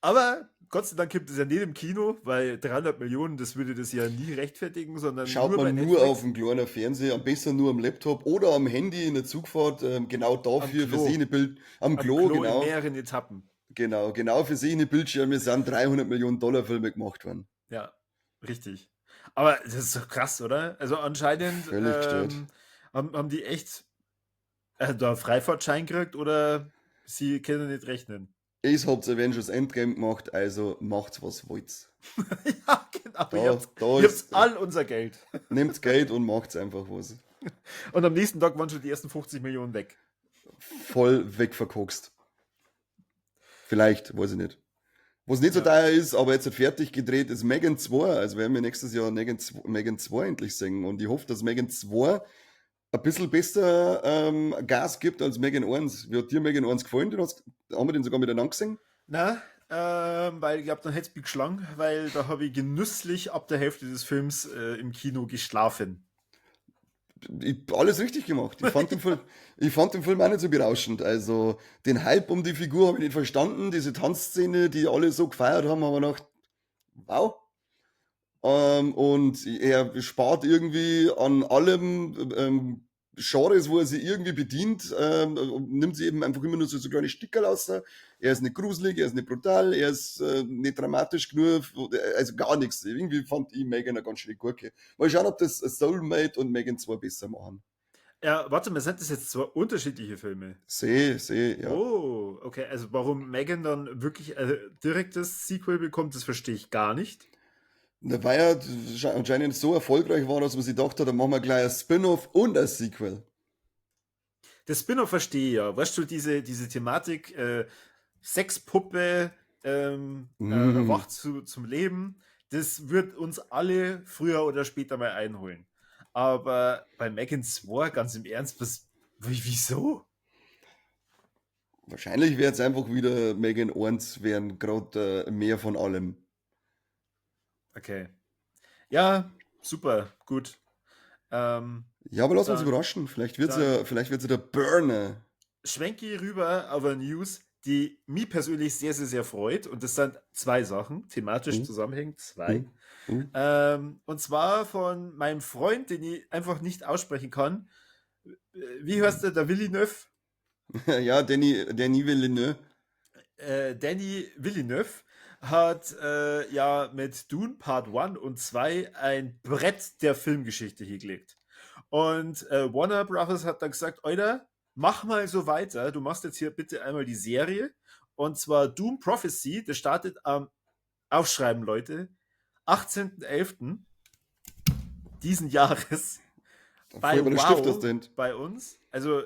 Aber Gott sei Dank gibt es ja nicht im Kino, weil 300 Millionen, das würde das ja nie rechtfertigen, sondern schaut nur man bei nur Netflix. auf dem kleinen Fernseher, am besten nur am Laptop oder am Handy in der Zugfahrt, genau dafür, Am für Klo. sich eine Bild, am Am Klo, Klo in genau. mehreren Etappen. Genau, genau für sich eine Bildschirme sind 300 Millionen Dollar Filme gemacht worden. Ja, richtig. Aber das ist doch krass, oder? Also anscheinend, Völlig gestört. haben die echt da Freifahrtschein gekriegt oder sie können nicht rechnen. Ich hab's Avengers Endgame gemacht, also macht's, was wollt. Ja, genau. Da, Ihr da habt ist all unser Geld. Nehmt Geld und macht's einfach was. Und am nächsten Tag waren schon die ersten 50 Millionen weg. Voll wegverkokst. Vielleicht, weiß ich nicht. Was nicht so Ja. teuer ist, aber jetzt fertig gedreht, ist Megan 2. Also werden wir nächstes Jahr Megan 2 endlich sehen. Und ich hoffe, dass Megan 2 ein bisschen besser Gas gibt als Megan 1. Wie hat dir Megan 1 gefallen? Haben wir den sogar miteinander gesehen? Na, weil ich glaub, dann hätt's mich geschlagen, weil da hab ich genüsslich ab der Hälfte des Films im Kino geschlafen. Ich, alles richtig gemacht. Ich fand den Film, ich fand den Film auch nicht so berauschend. Also den Hype um die Figur hab ich nicht verstanden. Diese Tanzszene, die alle so gefeiert haben, haben wir gedacht, wow. Und er spart irgendwie an allem Genres, wo er sich irgendwie bedient, und nimmt sie eben einfach immer nur so kleine Stickerl raus. Er ist nicht gruselig, er ist nicht brutal, er ist nicht dramatisch genug, also gar nichts. Irgendwie fand ich Megan eine ganz schöne Gurke. Mal schauen, ob das Soulmate und Megan 2 besser machen. Ja, warte mal, sind das jetzt zwei unterschiedliche Filme? Seh, seh, ja. Oh, okay. Also warum Megan dann wirklich ein direktes Sequel bekommt, das verstehe ich gar nicht. Na, weil er anscheinend so erfolgreich war, dass man sich gedacht hat, dann machen wir gleich ein Spin-off und ein Sequel. Das Spin-off verstehe ich ja. Weißt du, diese Thematik, Sexpuppe erwacht zum Leben, das wird uns alle früher oder später mal einholen. Aber bei Megan 2, ganz im Ernst, wieso? Wahrscheinlich wird's einfach wieder Megan 1, werden grad mehr von allem. Okay. Ja, super, gut. Ja, aber lass uns überraschen. Vielleicht wird's ja der Burner. Schwenke ich rüber auf eine News, die mich persönlich sehr, sehr, sehr freut. Und das sind zwei Sachen, thematisch zusammenhängend, zwei. Und zwar von meinem Freund, den ich einfach nicht aussprechen kann. Wie heißt der? Der Villeneuve? Ja, Danny Villeneuve. Danny Villeneuve hat ja mit Dune Part 1 und 2 ein Brett der Filmgeschichte hingelegt. Und Warner Brothers hat dann gesagt, Alter, mach mal so weiter, du machst jetzt hier bitte einmal die Serie. Und zwar Dune Prophecy, das startet am, aufschreiben Leute, 18.11 diesen Jahres Da bei fällt mir der Wow, Stift aus der Hand. bei uns. Also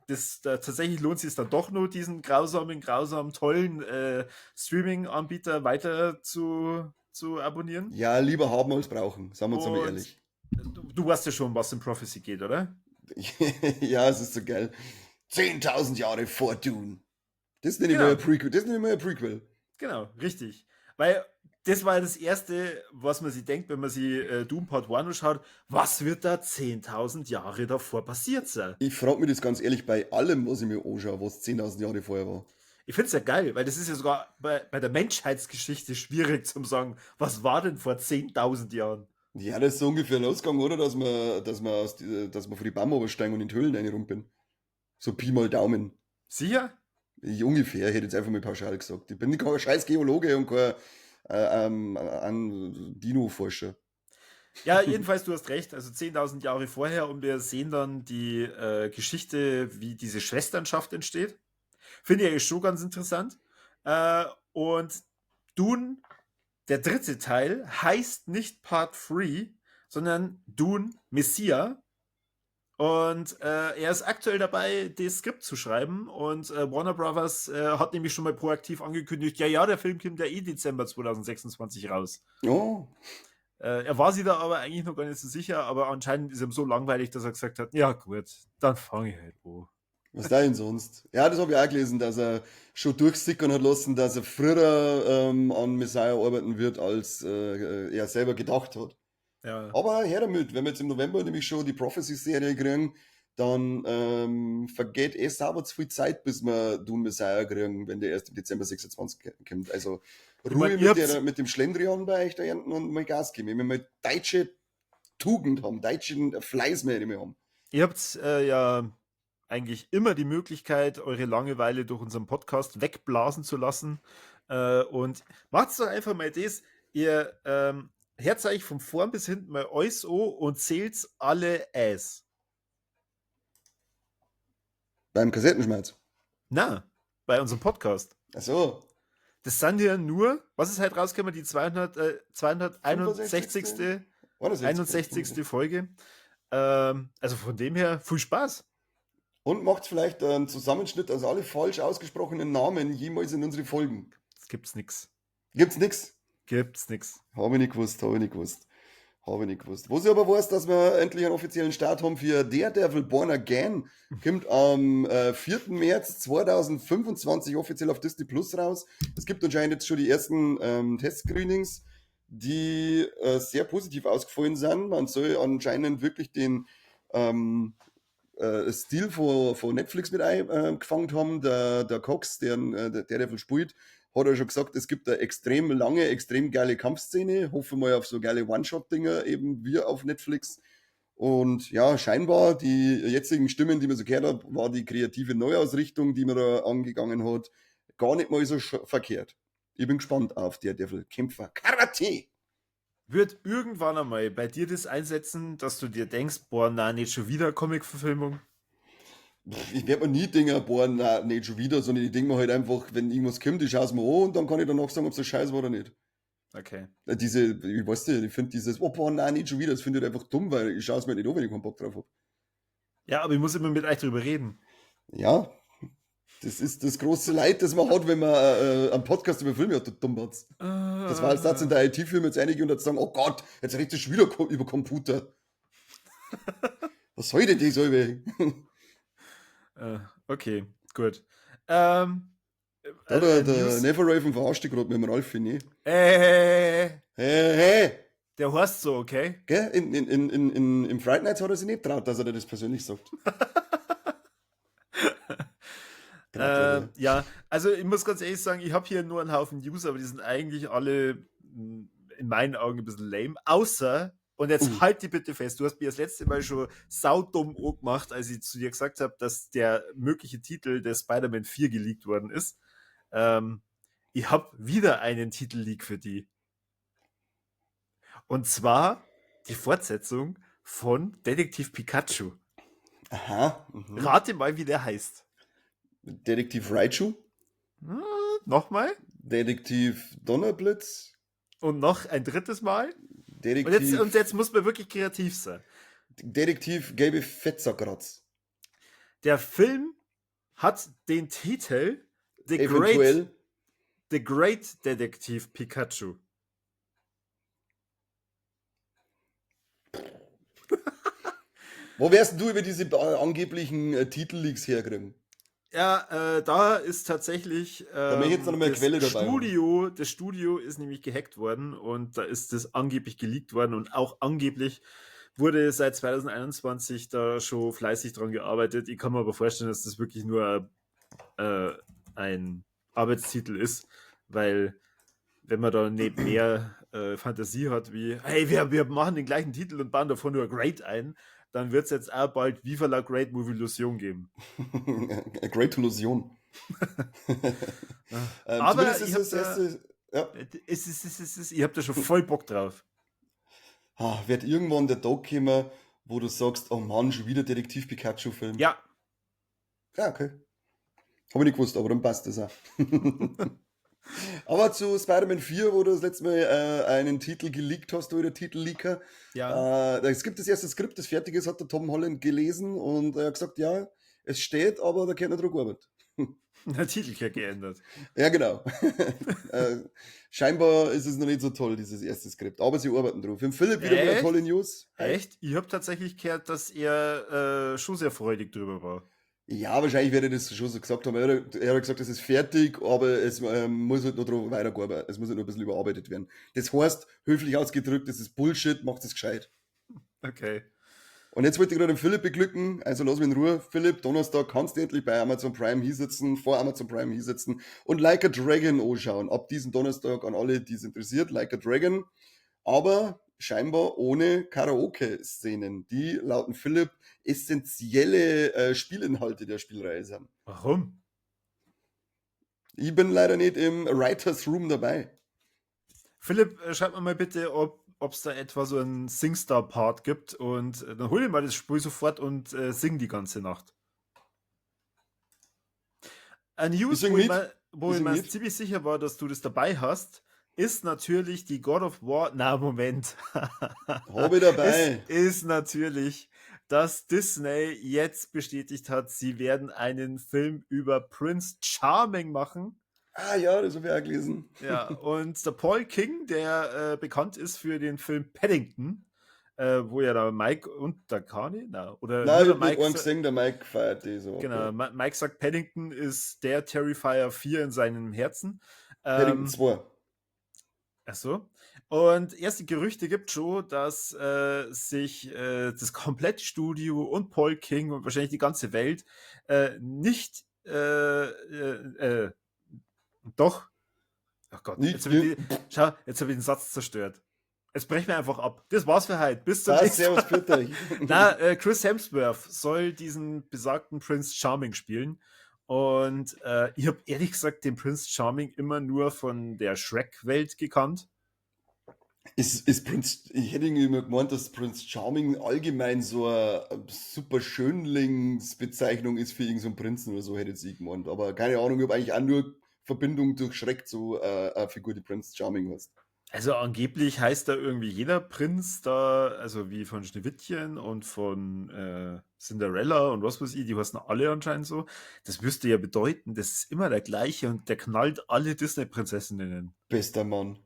das, da, tatsächlich lohnt sich es dann doch nur, diesen grausamen, tollen Streaming-Anbieter weiter zu abonnieren. Ja, lieber haben als brauchen, sagen wir uns mal Und ehrlich. Du weißt ja schon, was in Prophecy geht, oder? Ja, es ist so geil. 10.000 Jahre vor Dune. Das nenne ich mal ein Prequel. Das nenne ich mal ein Prequel. Genau, richtig. Weil das war das Erste, was man sich denkt, wenn man sich Dune Part 1 anschaut. Was wird da 10.000 Jahre davor passiert sein? Ich frag mich das ganz ehrlich bei allem, was ich mir anschaue, was 10.000 Jahre vorher war. Ich find's ja geil, weil das ist ja sogar bei der Menschheitsgeschichte schwierig zum sagen, was war denn vor 10.000 Jahren? Ja, das ist so ungefähr losgegangen, oder? Dass wir vor die Bäume runtersteigen und in die Höhlen rein rum bin. So Pi mal Daumen. Sicher? Ich ungefähr, ich hätte jetzt einfach mal pauschal gesagt. Ich bin kein scheiß Geologe und kein An Dino-Forscher. Ja, jedenfalls, du hast recht. Also 10.000 Jahre vorher und wir sehen dann die Geschichte, wie diese Schwesternschaft entsteht. Finde ich eigentlich schon ganz interessant. Und Dune, der dritte Teil, heißt nicht Part 3, sondern Dune Messiah. Und er ist aktuell dabei, das Skript zu schreiben. Und Warner Brothers hat nämlich schon mal proaktiv angekündigt, ja, ja, der Film kommt ja eh Dezember 2026 raus. Oh. Er war sich da aber eigentlich noch gar nicht so sicher, aber anscheinend ist ihm so langweilig, dass er gesagt hat, ja gut, dann fange ich halt an. Was da denn sonst? Ja, das habe ich auch gelesen, dass er schon durchsickern hat lassen, dass er früher an Messiah arbeiten wird, als er selber gedacht hat. Ja. Aber her damit, wenn wir jetzt im November nämlich schon die Prophecy-Serie kriegen, dann vergeht eh sauber zu viel Zeit, bis wir Dune Messiah kriegen, wenn der erst im Dezember 26 kommt. Also Ich mein, Ruhe ihr habt's mit dem Schlendrian bei euch da hinten und mal Gas geben. Ich will mal deutsche Tugend haben, deutschen Fleiß mehr, den wir haben. Ihr habt ja eigentlich immer die Möglichkeit, eure Langeweile durch unseren Podcast wegblasen zu lassen. Und macht's doch einfach mal das, ihr hört euch von vorn bis hinten mal alles an und zählt alle Äs. Beim Kassettenschmerz? Na, bei unserem Podcast. Ach so. Das sind ja nur, was ist halt rausgekommen, die 261. 61. Folge. Also von dem her, viel Spaß. Und macht vielleicht einen Zusammenschnitt aus alle falsch ausgesprochenen Namen jemals in unsere Folgen. Das gibt's nix. Gibt's nix? Gibt's nix. Hab ich nicht gewusst, hab ich nicht gewusst. Hab ich nicht gewusst. Was ich aber weiß, dass wir endlich einen offiziellen Start haben für Daredevil Born Again. Kommt am 4. März 2025 offiziell auf Disney Plus raus. Es gibt anscheinend jetzt schon die ersten Testscreenings, die sehr positiv ausgefallen sind. Man soll anscheinend wirklich den Stil von Netflix mit eingefangen haben. Der Cox, der Daredevil spielt, hat er schon gesagt, es gibt eine extrem lange, extrem geile Kampfszene. Hoffen wir mal auf so geile One-Shot-Dinger, eben wie auf Netflix. Und ja, scheinbar, die jetzigen Stimmen, die man so gehört hat, war die kreative Neuausrichtung, die man da angegangen hat, gar nicht mal so verkehrt. Ich bin gespannt auf Daredevil Kämpfer Karate. Wird irgendwann einmal bei dir das einsetzen, dass du dir denkst, boah, na, nicht schon wieder Comic-Verfilmung? Pff, ich werd mir nie denken, boah, na, nicht schon wieder, sondern ich denk mir halt einfach, wenn irgendwas kommt, ich schau's mir an und dann kann ich danach sagen, ob's ein Scheiß war oder nicht. Okay. Diese, ich weiß nicht, ich find dieses, oh, boah, nein, nicht schon wieder, das find ich halt einfach dumm, weil ich schau's mir nicht an, wenn ich keinen Bock drauf hab. Ja, aber ich muss immer mit euch drüber reden. Ja, das ist das große Leid, das man hat, wenn man einen Podcast über Filme hat, du Dummbatz. Das war als Satz in der I T-Firma jetzt einige und jetzt sagen, oh Gott, jetzt redet ihr schon wieder über Computer. Was soll denn das, Alter? Okay, gut. Da, der News Never Raven verarscht dich grad mit dem Ralfi, ne? Hey, Hey, hey. Der heißt so, okay? Gell? Im Fright Nights hat er sich nicht traut, dass er dir das persönlich sagt. Genau, oder? Ja, also ich muss ganz ehrlich sagen, ich hab hier nur einen Haufen News, aber die sind eigentlich alle in meinen Augen ein bisschen lame. Außer, und jetzt halt die bitte fest, du hast mir das letzte Mal schon saudumm gemacht, als ich zu dir gesagt hab, dass der mögliche Titel des Spider-Man 4 geleakt worden ist. Ich hab wieder einen Titel-Leak für die. Und zwar die Fortsetzung von Detektiv Pikachu. Aha. Mhm. Rate mal, wie der heißt. Detektiv Raichu? Nochmal? Detektiv Donnerblitz? Und noch ein drittes Mal? Detektiv Und jetzt muss man wirklich kreativ sein. Detektiv Gelbe Fettsackkratz. Der Film hat den Titel Eventuell. The Great Detektiv Pikachu. Wo wärst denn du über diese angeblichen Titelleaks herkriegen? Ja, da ist tatsächlich, Da möchte ich jetzt noch mal eine das Quelle dabei haben. Studio, das Studio ist nämlich gehackt worden und da ist das angeblich geleakt worden und auch angeblich wurde seit 2021 da schon fleißig dran gearbeitet. Ich kann mir aber vorstellen, dass das wirklich nur ein Arbeitstitel ist, weil wenn man da nicht mehr Fantasie hat wie, hey, wir machen den gleichen Titel und bauen davon nur Great ein, dann wird's jetzt auch bald Viva la Great Movie Illusion geben. A Great Illusion. Aber Zumindest ich ist hab das da erste, Ja. Ich hab da schon voll Bock drauf. Ah, wird irgendwann der Tag kommen, wo du sagst, oh Mann, schon wieder Detektiv Pikachu-Film? Ja. Ja, okay. Hab ich nicht gewusst, aber dann passt das auch. Aber zu Spider-Man 4, wo du das letzte Mal einen Titel geleakt hast, du der Titelleaker. Ja. Es gibt das erste Skript, das fertig ist, hat der Tom Holland gelesen und er hat gesagt, ja, es steht, aber da kann nicht drauf gearbeitet. Der Titel hat geändert. Ja, genau. Scheinbar ist es noch nicht so toll, dieses erste Skript, aber sie arbeiten drauf. Im Philipp wieder mal eine tolle News. Echt? Ich hab tatsächlich gehört, dass er schon sehr freudig drüber war. Ja, wahrscheinlich werde ich das schon so gesagt haben. Er hat gesagt, es ist fertig, aber es muss halt noch drauf weitergearbeitet, es muss halt noch ein bisschen überarbeitet werden. Das heißt, höflich ausgedrückt, das ist Bullshit, macht es gescheit. Okay. Und jetzt wollte ich gerade den Philipp beglücken, also lass mich in Ruhe. Philipp, Donnerstag kannst du endlich bei Amazon Prime hinsitzen, vor Amazon Prime hinsitzen und Like a Dragon anschauen. Ab diesem Donnerstag an alle, die es interessiert, Like a Dragon. Aber scheinbar ohne Karaoke-Szenen, die laut Philipp essentielle Spielinhalte der Spielreihe sind. Warum? Ich bin leider nicht im Writers Room dabei. Philipp, schreib mir mal bitte, ob's da etwa so einen Singstar-Part gibt und dann hol ich mal das Spiel sofort und sing die ganze Nacht. Ein News, wo ich mir ziemlich sicher war, dass du das dabei hast, ist natürlich die God of War. Na, Moment. Hab ich dabei. Ist natürlich, dass Disney jetzt bestätigt hat, sie werden einen Film über Prince Charming machen. Ah ja, das habe ich auch gelesen. Ja, und der Paul King, der bekannt ist für den Film Paddington, wo ja der Mike und der Kani, na, oder nein, ich habe nicht gesehen, der Mike feiert die so. Genau, okay. Mike sagt, Paddington ist der Terrifier 4 in seinem Herzen. Paddington 2. Ach so. Und erste Gerüchte gibt schon, dass sich das komplette Studio und Paul King und wahrscheinlich die ganze Welt nicht doch. Ach Gott, jetzt habe ich, hab ich den Satz zerstört. Jetzt brechen wir einfach ab. Das war's für heute. Bis zum nächsten Mal. Na, Chris Hemsworth soll diesen besagten Prince Charming spielen. Und ich habe ehrlich gesagt den Prince Charming immer nur von der Shrek-Welt gekannt. Ist Prince, ich hätte irgendwie immer gemeint, dass Prince Charming allgemein so eine super Schönlingsbezeichnung ist für irgendeinen Prinzen oder so, hätte ich gemeint. Aber keine Ahnung, ich habe eigentlich auch nur Verbindung durch Shrek zu einer Figur, die Prince Charming heißt. Also angeblich heißt da irgendwie jeder Prinz da, also wie von Schneewittchen und von Cinderella und was weiß ich, die heißen alle anscheinend so. Das müsste ja bedeuten, das ist immer der gleiche und der knallt alle Disney-Prinzessinnen. Bester Mann.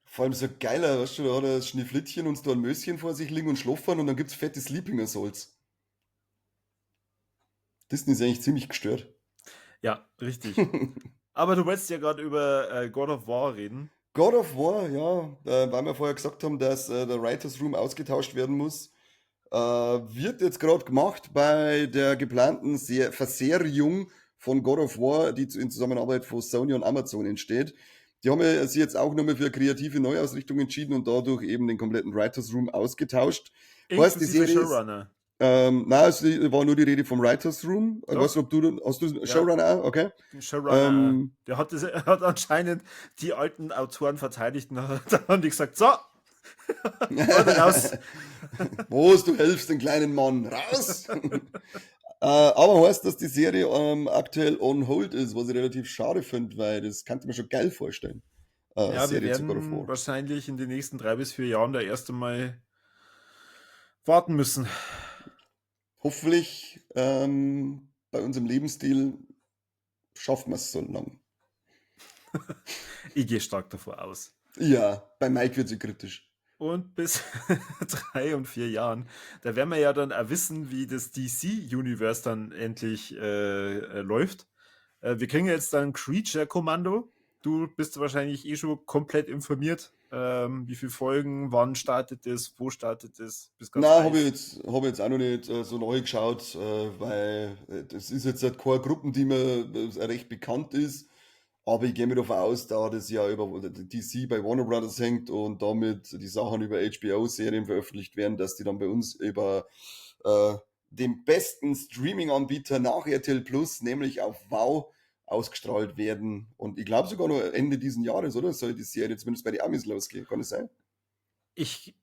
Vor allem so geiler, weißt du, da hat er das Schneeflittchen und so ein Möschen vor sich liegen und schlafen und dann gibt's fette Sleeping Assaults. Disney ist eigentlich ziemlich gestört. Ja, richtig. Aber du wolltest ja gerade über God of War reden. God of War, ja. Weil wir vorher gesagt haben, dass der Writers Room ausgetauscht werden muss. Wird jetzt gerade gemacht bei der geplanten Verserierung von God of War, die in Zusammenarbeit von Sony und Amazon entsteht. Die haben ja sich jetzt auch nochmal für kreative Neuausrichtung entschieden und dadurch eben den kompletten Writers Room ausgetauscht. Heißt, die Serie Showrunner. Nein, es war nur die Rede vom Writers Room. Ich weiß nicht, ob du, hast du ja. Showrunner auch? Okay. Showrunner. Der hat anscheinend die alten Autoren verteidigt und dann haben die gesagt, so, raus. Was, du hilfst den kleinen Mann, raus! Aber heißt, dass die Serie aktuell on hold ist, was ich relativ schade finde, weil das kann ich mir schon geil vorstellen. Ja, wir werden wahrscheinlich in den nächsten 3 bis 4 Jahren da erst einmal warten müssen. Hoffentlich bei unserem Lebensstil schaffen wir es so lang. Ich gehe stark davor aus. Ja, bei Mike wird sie kritisch. Und bis 3 und 4 Jahren, da werden wir ja dann auch wissen, wie das DC-Universe dann endlich läuft. Wir kriegen jetzt dann Creature Commando. Du bist wahrscheinlich eh schon komplett informiert, wie viele Folgen, wann startet es, wo startet es. Nein, habe ich jetzt auch noch nicht so neu geschaut, weil das ist jetzt halt keine Gruppen, die mir recht bekannt ist. Aber ich gehe mir davon aus, da das ja über DC bei Warner Brothers hängt und damit die Sachen über HBO-Serien veröffentlicht werden, dass die dann bei uns über den besten Streaming-Anbieter nach RTL Plus, nämlich auf Wow, ausgestrahlt werden. Und ich glaube sogar noch Ende diesen Jahres, oder? Soll die Serie zumindest bei den Amis losgehen? Kann das sein? Ich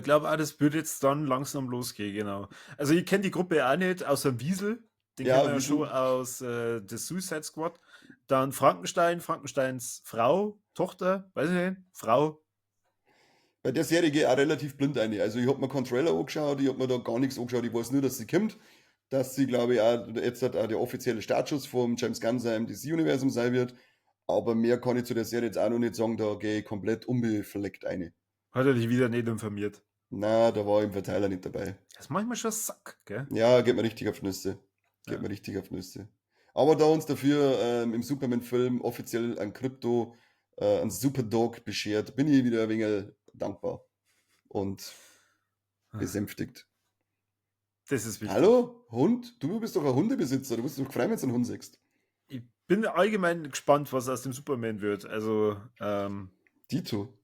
glaube auch, das wird jetzt dann langsam losgehen, genau. Also ich kenne die Gruppe auch nicht, außer Wiesel. Den Ja, kennen wir ja Wiesel. schon aus The Suicide Squad. Dann Frankenstein, Frankensteins Frau, Tochter, weiß ich nicht, Frau. Bei der Serie gehe ich auch relativ blind rein. Also ich hab mir keinen Trailer angeschaut, ich hab mir da gar nichts angeschaut. Ich weiß nur, dass sie kommt, dass sie, glaube ich, auch jetzt halt auch der offizielle Startschuss vom James Gunn seinem DC-Universum sein wird. Aber mehr kann ich zu der Serie jetzt auch noch nicht sagen, da gehe ich komplett unbefleckt rein. Hat er dich wieder nicht informiert? Na, da war ich im Verteiler nicht dabei. Das ist manchmal schon Sack, gell? Ja, geht mir richtig auf die Nüsse. Geht mir richtig auf die Nüsse. Aber da uns dafür im Superman-Film offiziell ein Krypto, ein Superdog beschert, bin ich wieder ein wenig dankbar und besänftigt. Das ist wichtig. Hallo, Hund? Du bist doch ein Hundebesitzer. Du musst dich doch freuen, wenn du einen Hund siehst. Ich bin allgemein gespannt, was aus dem Superman wird. Also Dito.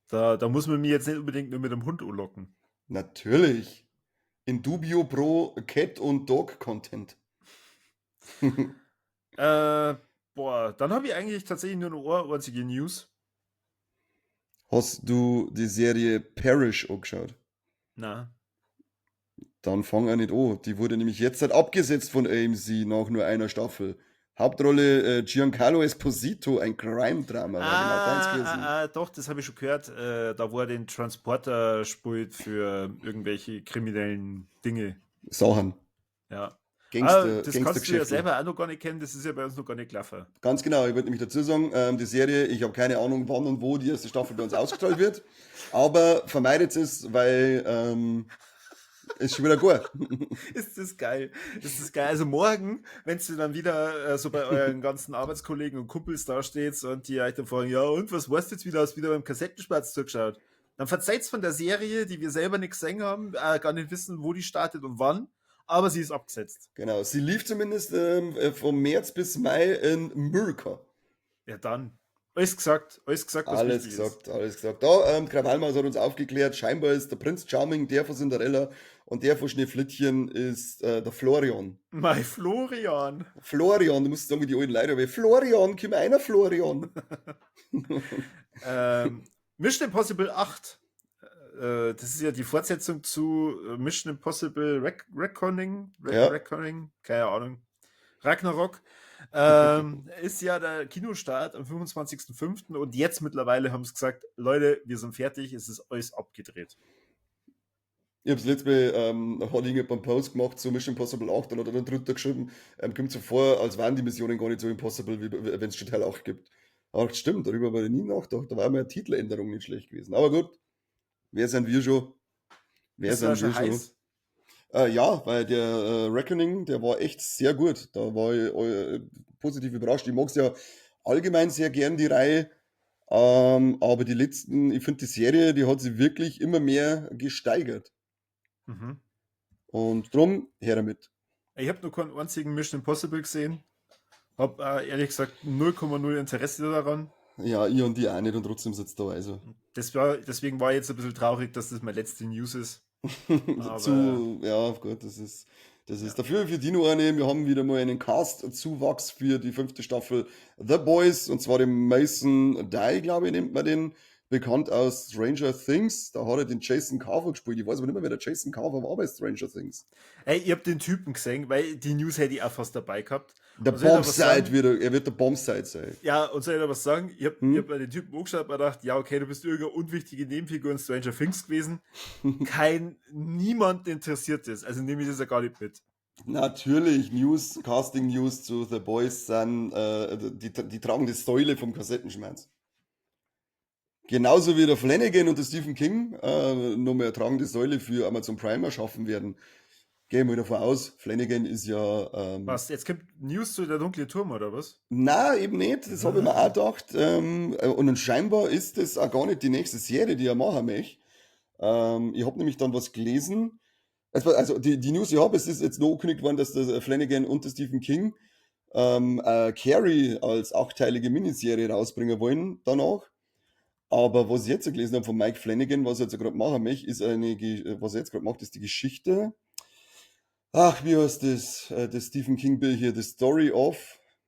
Da muss man mir jetzt nicht unbedingt nur mit dem Hund anlocken. Natürlich. In dubio pro Cat und Dog Content. Boah, dann habe ich eigentlich tatsächlich nur noch eine einzige News. Hast du die Serie Parish angeschaut? Na. Dann fang auch nicht an. Die wurde nämlich jetzt halt abgesetzt von AMC nach nur einer Staffel. Hauptrolle Giancarlo Esposito, ein Crime-Drama. War genau deins gewesen. Doch, das habe ich schon gehört. Da wo er den Transporter spielt für irgendwelche kriminellen Dinge. Sachen. Ja. Gangster, Das kannst du ja Gangstergeschäfte. selber auch noch gar nicht kennen, das ist ja bei uns noch gar nicht gelaufen. Ganz genau, ich wollte nämlich dazu sagen, die Serie, ich habe keine Ahnung, wann und wo die erste Staffel bei uns ausgestrahlt wird, aber vermeidet es, weil ist schon wieder gut. Ist das geil. Ist das geil. Also morgen, wenn du dann wieder so bei euren ganzen Arbeitskollegen und Kumpels da steht und die euch dann fragen, ja und, was weißt du jetzt wieder, hast du wieder beim Kassettenspatz zugeschaut? Dann verzeihts von der Serie, die wir selber nicht gesehen haben, gar nicht wissen, wo die startet und wann, aber sie ist abgesetzt. Genau, sie lief zumindest vom März bis Mai in Amerika. Ja dann. Alles gesagt, alles gesagt, was Alles wichtig ist. gesagt, alles gesagt. Da, Krawallmaus hat uns aufgeklärt, scheinbar ist der Prinz Charming der von Cinderella und der von Schneeflittchen ist der Florian. Mein Florian. Florian, du musst sagen, wie die alten Leute, aber Florian, komm einer, Florian. Mission Impossible 8. Das ist ja die Fortsetzung zu Mission Impossible Reckoning, Reckoning, keine Ahnung. Ragnarok. Ist ja der Kinostart am 25.05 und jetzt mittlerweile haben sie gesagt, Leute, wir sind fertig, es ist alles abgedreht. Ich hab's letztes Mal hat irgendjemand einen Post gemacht zu Mission Impossible 8 und hat dann drunter geschrieben, kommt so vor, als wären die Missionen gar nicht so impossible, wie wenn's schon Teil 8 gibt. Aber stimmt, darüber habe ich nie nachgedacht, da war mir eine Titeländerung nicht schlecht gewesen. Aber gut, wer sind wir schon? Wer Ist da sind wir schon schon? heiß? Ja, weil der Reckoning, der war echt sehr gut. Da war ich positiv überrascht. Ich mag's ja allgemein sehr gern, die Reihe. Aber die letzten, ich find die Serie, die hat sich wirklich immer mehr gesteigert. Und drum, her damit. Ich hab noch keinen einzigen Mission Impossible gesehen. Hab ehrlich gesagt 0,0 Interesse daran. Ja, ich und die auch nicht und trotzdem sitzt da also. Deswegen war ich jetzt ein bisschen traurig, dass das meine letzte News ist. Aber Zu, ja, gut, das ist, das ist dafür für Dino eine. Wir haben wieder mal einen Cast-Zuwachs für die 5. Staffel The Boys, und zwar den Mason Dye, glaube ich, nennt man den, bekannt aus Stranger Things. Da hat er den Jason Carver gespielt. Ich weiß aber nicht mehr, wer der Jason Carver war bei Stranger Things. Ey, ich hab den Typen gesehen, weil die News hätte ich auch fast dabei gehabt. Der Und soll ich da was Bombsite sagen? wird er, er wird der Bombsite sein. Ja, und soll ich da was sagen? Ich hab mir den Typen angeschaut und mir gedacht, ja, okay, du bist irgendeine unwichtige Nebenfigur in Stranger Things gewesen. Niemand interessiert das. Also nehme ich das ja gar nicht mit. Natürlich, News, Casting News zu The Boys sind die tragende Säule vom Kassettenschmerz. Genauso wie der Flanagan und der Stephen King noch mehr tragende Säule für Amazon Prime erschaffen werden. Gehen wir davon aus, Flanagan ist ja Was, jetzt kommt News zu der dunkle Turm, oder was? Na, eben nicht, das habe ich mir auch gedacht. Und dann scheinbar ist das auch gar nicht die nächste Serie, die er machen möchte. Ich habe nämlich dann was gelesen. Also die News, die ich habe, es ist jetzt noch angekündigt worden, dass der Flanagan und der Stephen King Carrie als 8-teilige Miniserie rausbringen wollen danach. Aber was ich jetzt gelesen habe von Mike Flanagan, was er jetzt gerade machen möchte, ist eine Ge-, was er jetzt gerade macht, ist die Geschichte. Ach, wie heißt das? Das Stephen King Bild hier, The Story of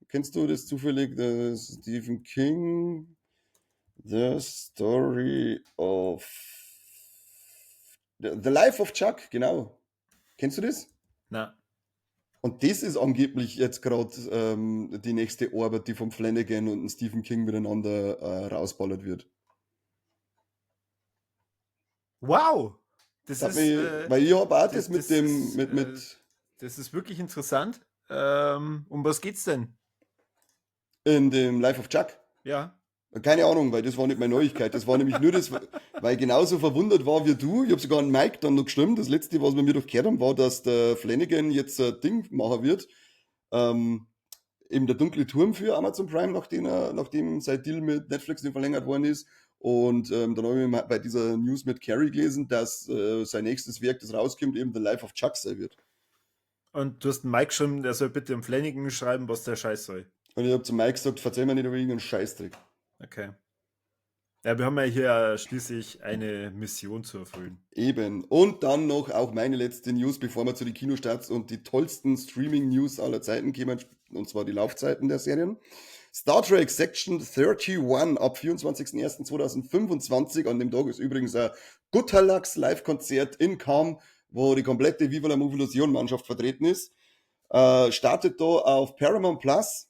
Kennst du das zufällig? The Stephen King, The Story of The Life of Chuck, genau. Kennst du das? Na. Und das ist angeblich jetzt gerade die nächste Arbeit, die vom Flanagan und dem Stephen King miteinander rausballert wird. Wow! Das ist, mich, weil ich habe auch das, mit dem, ist, mit das ist wirklich interessant. Um was geht's denn? In dem Life of Chuck? Ja. Keine Ahnung, weil das war nicht meine Neuigkeit. Das war nämlich nur das, weil ich genauso verwundert war wie du. Ich habe sogar einen Mike dann noch geschrieben. Das letzte, was wir mir doch gehört haben, war, dass der Flanagan jetzt ein Ding machen wird. Eben der dunkle Turm für Amazon Prime, nachdem sein Deal mit Netflix nicht verlängert worden ist. Und dann habe ich bei dieser News mit Carrie gelesen, dass sein nächstes Werk, das rauskommt, eben The Life of Chuck sein wird. Und du hast einen Mike geschrieben, der soll bitte dem Flanagan schreiben, was der Scheiß soll. Und ich habe zu Mike gesagt, verzeih mir nicht über irgendeinen Scheißdreck. Okay. Ja, wir haben ja hier schließlich eine Mission zu erfüllen. Eben. Und dann noch auch meine letzte News, bevor wir zu den Kinostarts und die tollsten Streaming-News aller Zeiten kommen, und zwar die Laufzeiten der Serien. Star Trek Section 31 ab 24.01.2025. An dem Tag ist übrigens ein Gutterlachs Live-Konzert in Cham, wo die komplette Viva la Movilusion-Mannschaft vertreten ist. Startet da auf Paramount Plus.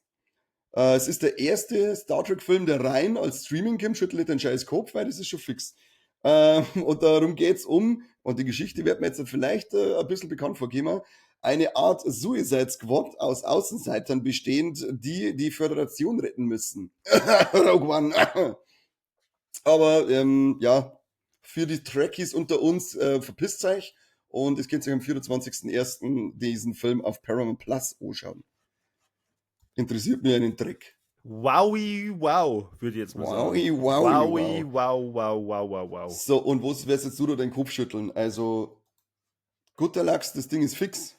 Es ist der erste Star Trek-Film, der rein als Streaming kommt. Schüttel nicht den scheiß Kopf, weil das ist schon fix. Und darum geht's um, und die Geschichte wird mir jetzt vielleicht ein bisschen bekannt vorkommen, eine Art Suicide Squad aus Außenseitern bestehend, die die Föderation retten müssen. Rogue One. Aber ja, für die Trekkies unter uns, verpisst euch. Und es könnt sich am 24.01. diesen Film auf Paramount Plus anschauen. Interessiert mich einen Dreck. Wowi, wow, würde ich jetzt mal sagen. Wowi, wowi, Wowi, wow, wow, wow, wow, wow. So, und wo wirst jetzt du da deinen Kopf schütteln? Also, guter Lachs, das Ding ist fix.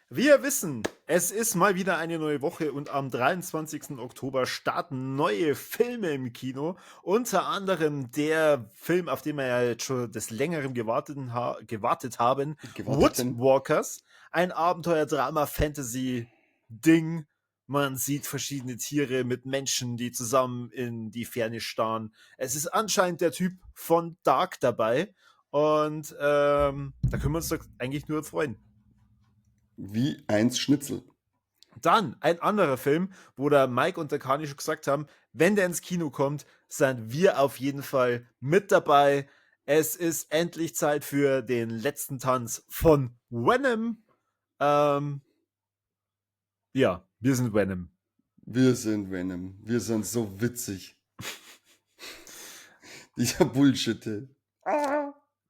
Wir wissen, es ist mal wieder eine neue Woche und am 23. Oktober starten neue Filme im Kino. Unter anderem der Film, auf den wir ja jetzt schon des Längeren gewartet haben, Woodwalkers, ein Abenteuer-Drama-Fantasy-Ding. Man sieht verschiedene Tiere mit Menschen, die zusammen in die Ferne starren. Es ist anscheinend der Typ von Dark dabei. Und da können wir uns doch eigentlich nur freuen. Wie eins Schnitzel. Dann ein anderer Film, wo der Mike und der Kani schon gesagt haben, wenn der ins Kino kommt, sind wir auf jeden Fall mit dabei. Es ist endlich Zeit für den letzten Tanz von Venom. Ja, wir sind Venom. Wir sind Venom. Wir sind so witzig. Dieser Bullshit. Ey.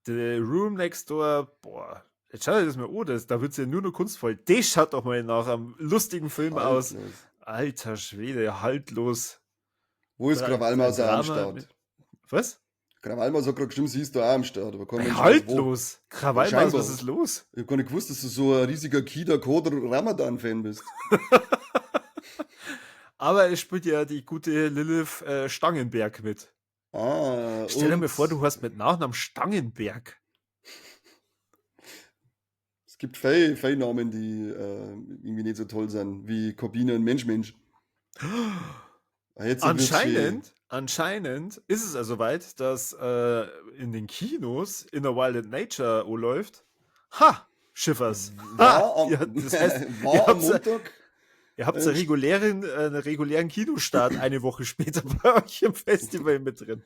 The Room Next Door, boah. Jetzt schau dir das mal an, da wird's ja nur noch kunstvoll. Das schaut doch mal nach einem lustigen Film aus. Alter Schwede, haltlos. Wo ist Krawallmaus auch am Start? Was? Krawallmaus hat gerade gestimmt, sie ist da auch am Start. Aber kein Mensch haltlos! Krawallmaus, was ist los? Ich hab gar nicht gewusst, dass du so ein riesiger Kida Koder Ramadan-Fan bist. Aber es spielt ja die gute Lilith Stangenberg mit. Ah, stell dir mal vor, du hast mit Nachnamen Stangenberg. Es gibt viele Namen, die irgendwie nicht so toll sind, wie Corbina und Mensch, Mensch. Jetzt anscheinend ist es also weit, dass in den Kinos In a Wild Nature läuft. Ha! Schiffers! War am, ja, das heißt, war am Montag. Ihr habt einen regulären Kinostart eine Woche später bei euch im Festival mit drin.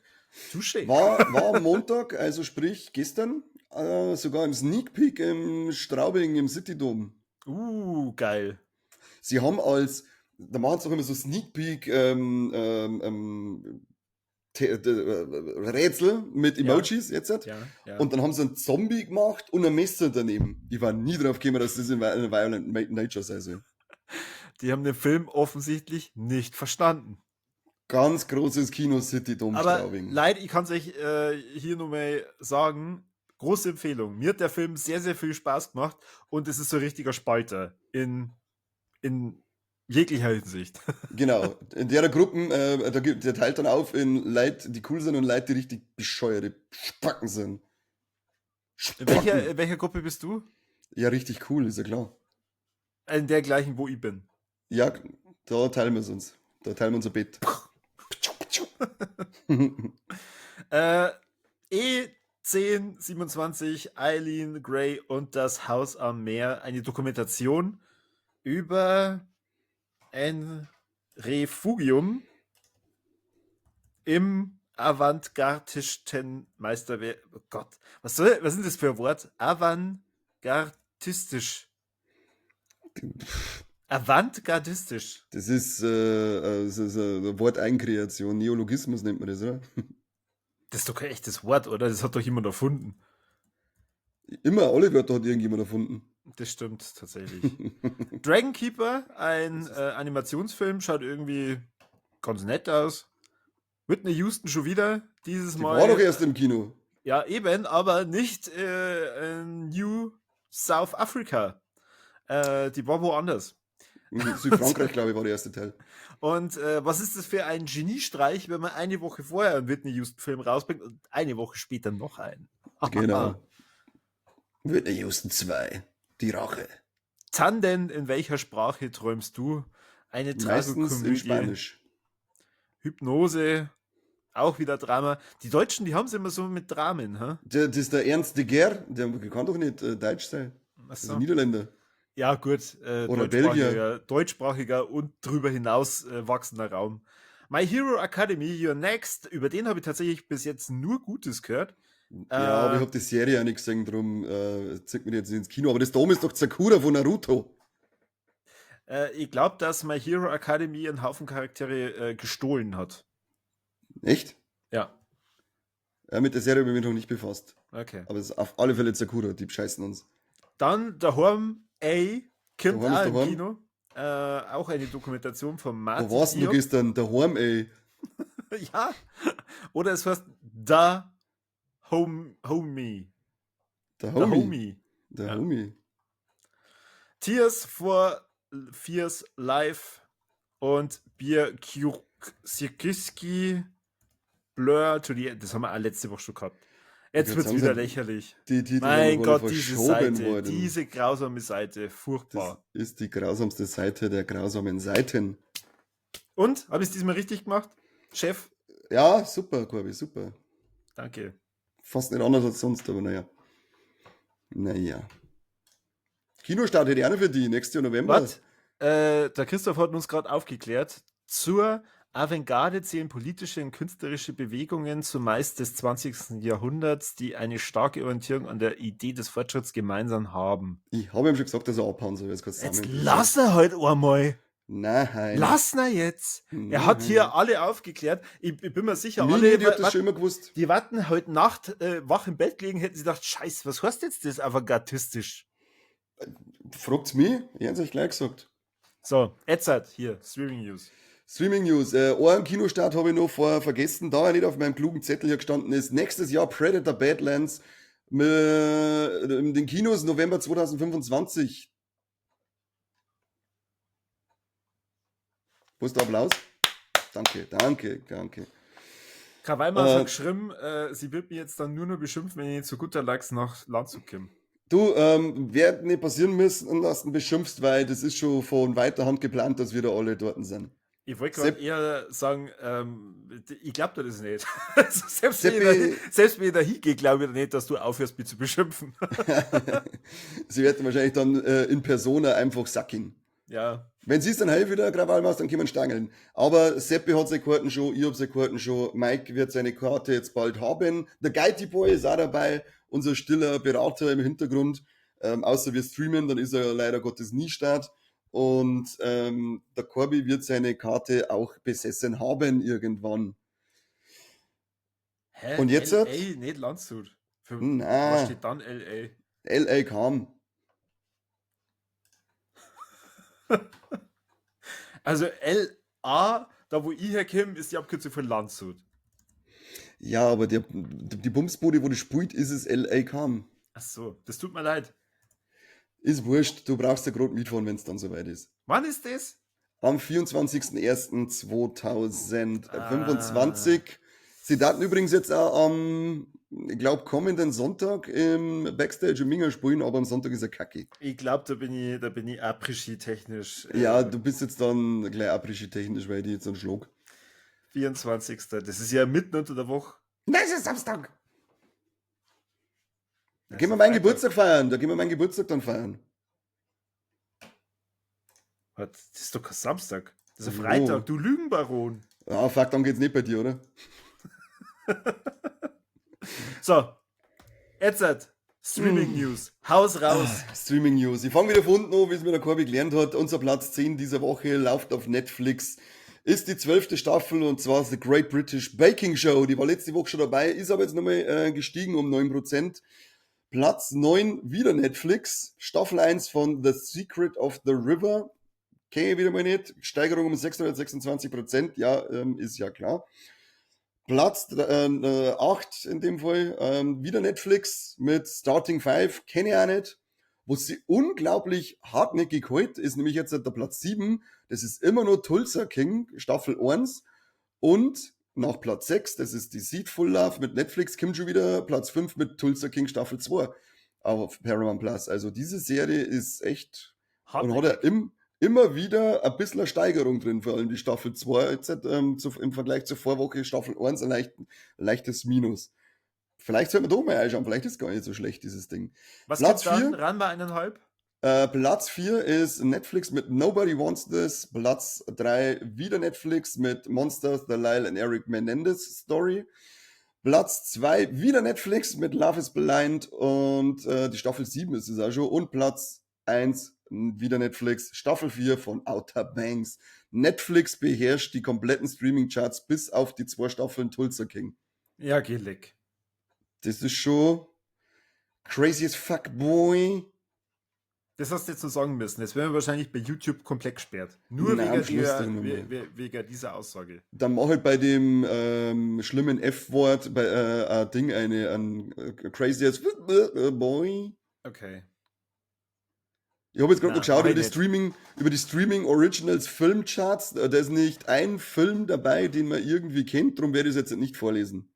Touché. War am Montag, also sprich gestern, sogar im Sneak Peek im Straubing im City Dome. Geil. Sie haben da machen sie doch immer so Sneak Peek Rätsel mit Emojis, ja. Jetzt. Ja, ja. Und dann haben sie einen Zombie gemacht und ein Messer daneben. Ich war nie drauf gekommen, dass das in Violent Nature sei soll. Die haben den Film offensichtlich nicht verstanden. Ganz großes Kino City Dome Straubing. Aber leid, ich kann es euch hier nur mal sagen, große Empfehlung. Mir hat der Film sehr, sehr viel Spaß gemacht und es ist so ein richtiger Spalter in jeglicher Hinsicht. Genau. In der Gruppen, der teilt dann auf in Leute, die cool sind und Leute, die richtig bescheuerte Spacken sind. Spacken. In welcher Gruppe bist du? Ja, richtig cool, ist ja klar. In der gleichen, wo ich bin. Ja, Da teilen wir es uns. Da teilen wir unser Bett. E1027, Eileen Gray und das Haus am Meer. Eine Dokumentation über ein Refugium im avantgardistischsten Meisterwerk. Oh Gott, was ist das für ein Wort? Avantgardistisch. Avantgardistisch. Das ist eine Worteinkreation. Neologismus nennt man das, oder? Das ist doch kein echtes Wort, oder? Das hat doch jemand erfunden. Immer, alle Wörter hat irgendjemand erfunden. Das stimmt tatsächlich. Dragon Keeper, ein Animationsfilm, schaut irgendwie ganz nett aus. Whitney Houston schon wieder, dieses Die Mal. war doch erst im Kino. Ja, eben, aber nicht in New South Africa. Die war woanders. In Südfrankreich, glaube ich, war der erste Teil. Und was ist das für ein Geniestreich, wenn man eine Woche vorher einen Whitney Houston-Film rausbringt und eine Woche später noch einen? Genau. Whitney Houston 2. Die Rache. Tanden, in welcher Sprache träumst du? Eine Meistens in Tragikomödie. Spanisch. Hypnose, auch wieder Drama. Die Deutschen, die haben es immer so mit Dramen, hä? Das ist der Ernst de Geer, der kann doch nicht Deutsch sein. Ach Das ist so. ein Niederländer. Ja, gut. Oder Deutschsprachiger und drüber hinaus wachsender Raum. My Hero Academy, You're Next, über den habe ich tatsächlich bis jetzt nur Gutes gehört. Ja, aber ich habe die Serie auch nicht gesehen, darum zieht mich jetzt nicht ins Kino. Aber das da oben ist doch Sakura von Naruto. Ich glaube, dass My Hero Academy einen Haufen Charaktere gestohlen hat. Echt? Ja, Ja, mit der Serie habe ich mich noch nicht befasst. okay. Aber es ist auf alle Fälle Sakura, die bescheißen uns. Dann daheim A, kommt Daheim auch ist im daheim. Kino. Auch eine Dokumentation von Martin. Wo warst denn du Diop. gestern? Daheim, ey. Ja. Oder es heißt Da Home, Homie. Der The Homie. Homie. Der Ja. Homie. Tears for Fears Live und Bier Sirkiski Blur to the Das haben wir auch letzte Woche schon gehabt. Jetzt Ich wird's würd wieder sagen, lächerlich. Die Titel Mein haben wir alle Gott, diese verschoben Seite, worden. diese grausame Seite, furchtbar. Das ist die grausamste Seite der grausamen Seiten. Und, habe ich es diesmal richtig gemacht? Chef? Ja, super, Corby, super. Danke. Fast nicht anders als sonst, aber naja. Naja. Kinostart hätte ich auch noch für die, nächstes Jahr November. Was? Der Christoph hat uns gerade aufgeklärt. Zur Avantgarde zählen politische und künstlerische Bewegungen zumeist des 20. Jahrhunderts, die eine starke Orientierung an der Idee des Fortschritts gemeinsam haben. Ich habe ihm schon gesagt, dass er abhauen soll. Jetzt, kannst du Jetzt zusammen- lass er halt einmal. Nein. Lass ihn jetzt. Er hat hier alle aufgeklärt. Ich bin mir sicher, Nee, alle, nee, die hat das wa- schon immer gewusst. die warten heute Nacht wach im Bett gelegen, hätten sie gedacht, scheiße, was heißt jetzt das avantgardistisch? Fragt's mich, ich hab's euch gleich gesagt. So, Edzard, hier, Streaming News. Streaming News. Einen Kinostart habe ich noch vorher vergessen, da er nicht auf meinem klugen Zettel hier gestanden ist. Nächstes Jahr Predator Badlands mit, in den Kinos November 2025. Wo ist der Applaus? Danke, danke, danke. Krawallmaus hat geschrieben, sie wird mich jetzt dann nur noch beschimpfen, wenn ich zu guter Lachs nach Landshut komme. Du, wird nicht passieren müssen, dass du beschimpfst, weil das ist schon von weiter Hand geplant, dass wir da alle dort sind. Ich wollte gerade Sepp- eher sagen, ich glaube dir das nicht. Also selbst, wenn Seppi- ich da, selbst wenn ich da hingehe, glaube ich nicht, dass du aufhörst, mich zu beschimpfen. Sie werden wahrscheinlich dann in Persona einfach sacken. Ja, Wenn sie es dann heil wieder Krawallmaus, dann können wir stangeln. Aber Seppi hat seine Karten schon, ich hab seine Karten schon, Mike wird seine Karte jetzt bald haben. Der Guidy Boy ist auch dabei, unser stiller Berater im Hintergrund. Außer wir streamen, dann ist er leider Gottes nie Start. Und der Corby wird seine Karte auch besessen haben irgendwann. Hä? Und jetzt LA, hat- nicht Landshut. Für, Na. Was steht dann LA? LA kam. Also LA, da wo ich herkomme, ist die Abkürzung für Landshut. Ja, aber die Bumsbude, wo du spielt, ist es LA kam. Ach so, das tut mir leid. Ist wurscht, du brauchst ja gerade mitfahren, wenn es dann soweit ist. Wann ist das? Am 24.01.2025. Sie daten übrigens jetzt auch am ich glaube, kommenden Sonntag im Backstage im Minger spielen, aber am Sonntag ist er kacke. Ich glaube, da bin ich Après-Ski technisch. Ja, du bist jetzt dann gleich Après-Ski technisch, weil ich die jetzt dann schlag. 24. Das ist ja mitten unter der Woche. Nein, es ist Samstag. Da gehen wir meinen Geburtstag feiern. Da gehen wir meinen Geburtstag dann feiern. Was? Das ist doch kein Samstag. Das ist ein Freitag, du Lügenbaron. Ja, fuck, dann geht's nicht bei dir, oder? So, jetzt Streaming News. Hau's raus. Ah, Streaming News. Ich fange wieder von unten an, wie es mir der Corby gelernt hat. Unser Platz 10 dieser Woche läuft auf Netflix. Ist die 12. Staffel und zwar The Great British Baking Show. Die war letzte Woche schon dabei, ist aber jetzt nochmal gestiegen um 9%. Platz 9 wieder Netflix. Staffel 1 von The Secret of the River. Kenne ich wieder mal nicht. Steigerung um 626%. Ja, ist ja klar. Platz 8 in dem Fall, wieder Netflix mit Starting 5, kenne ich auch nicht. Was sie unglaublich hartnäckig hält, ist nämlich jetzt der Platz 7. Das ist immer noch Tulsa King, Staffel 1. Und nach Platz 6, das ist Deceitful Love mit Netflix, kommt schon wieder Platz 5 mit Tulsa King Staffel 2 auf Paramount Plus. Also diese Serie ist echt und hat ja immer wieder ein bisschen eine Steigerung drin, vor allem die Staffel 2 jetzt, im Vergleich zur Vorwoche Staffel 1 ein leichtes Minus. Vielleicht sollten wir da mal reinschauen, vielleicht ist gar nicht so schlecht, dieses Ding. Was Platz 4? Ranma eineinhalb? Platz 4 ist Netflix mit Nobody Wants This. Platz 3 wieder Netflix mit Monsters, The Lyle and Eric Menendez Story. Platz 2 wieder Netflix mit Love is Blind und die Staffel 7 ist es auch schon. Und Platz 1 wieder Netflix, Staffel 4 von Outer Banks. Netflix beherrscht die kompletten Streaming-Charts bis auf die zwei Staffeln Tulsa King. Ja, geh leck. Das ist schon crazy as fuck, boy. Das hast du jetzt so sagen müssen. Das werden wir wahrscheinlich bei YouTube komplett gesperrt. Nur Nein, wegen dieser Aussage. Dann mach halt bei dem schlimmen F-Wort bei ein Ding ein crazy as boy. Okay. Ich habe jetzt gerade noch geschaut über die Streaming Originals Film Charts. Da ist nicht ein Film dabei, den man irgendwie kennt, darum werde ich es jetzt nicht vorlesen.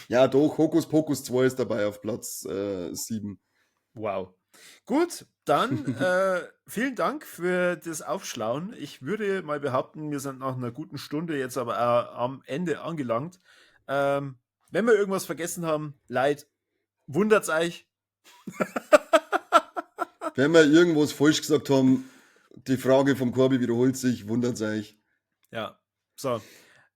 Ja, doch, Hokus Pokus 2 ist dabei auf Platz 7. Wow. Gut, dann vielen Dank für das Aufschlauen. Ich würde mal behaupten, wir sind nach einer guten Stunde jetzt aber auch am Ende angelangt. Wenn wir irgendwas vergessen haben, leid, wundert's euch. Wenn wir irgendwas falsch gesagt haben, die Frage vom Corby wiederholt sich, wundert's euch. Ja, so.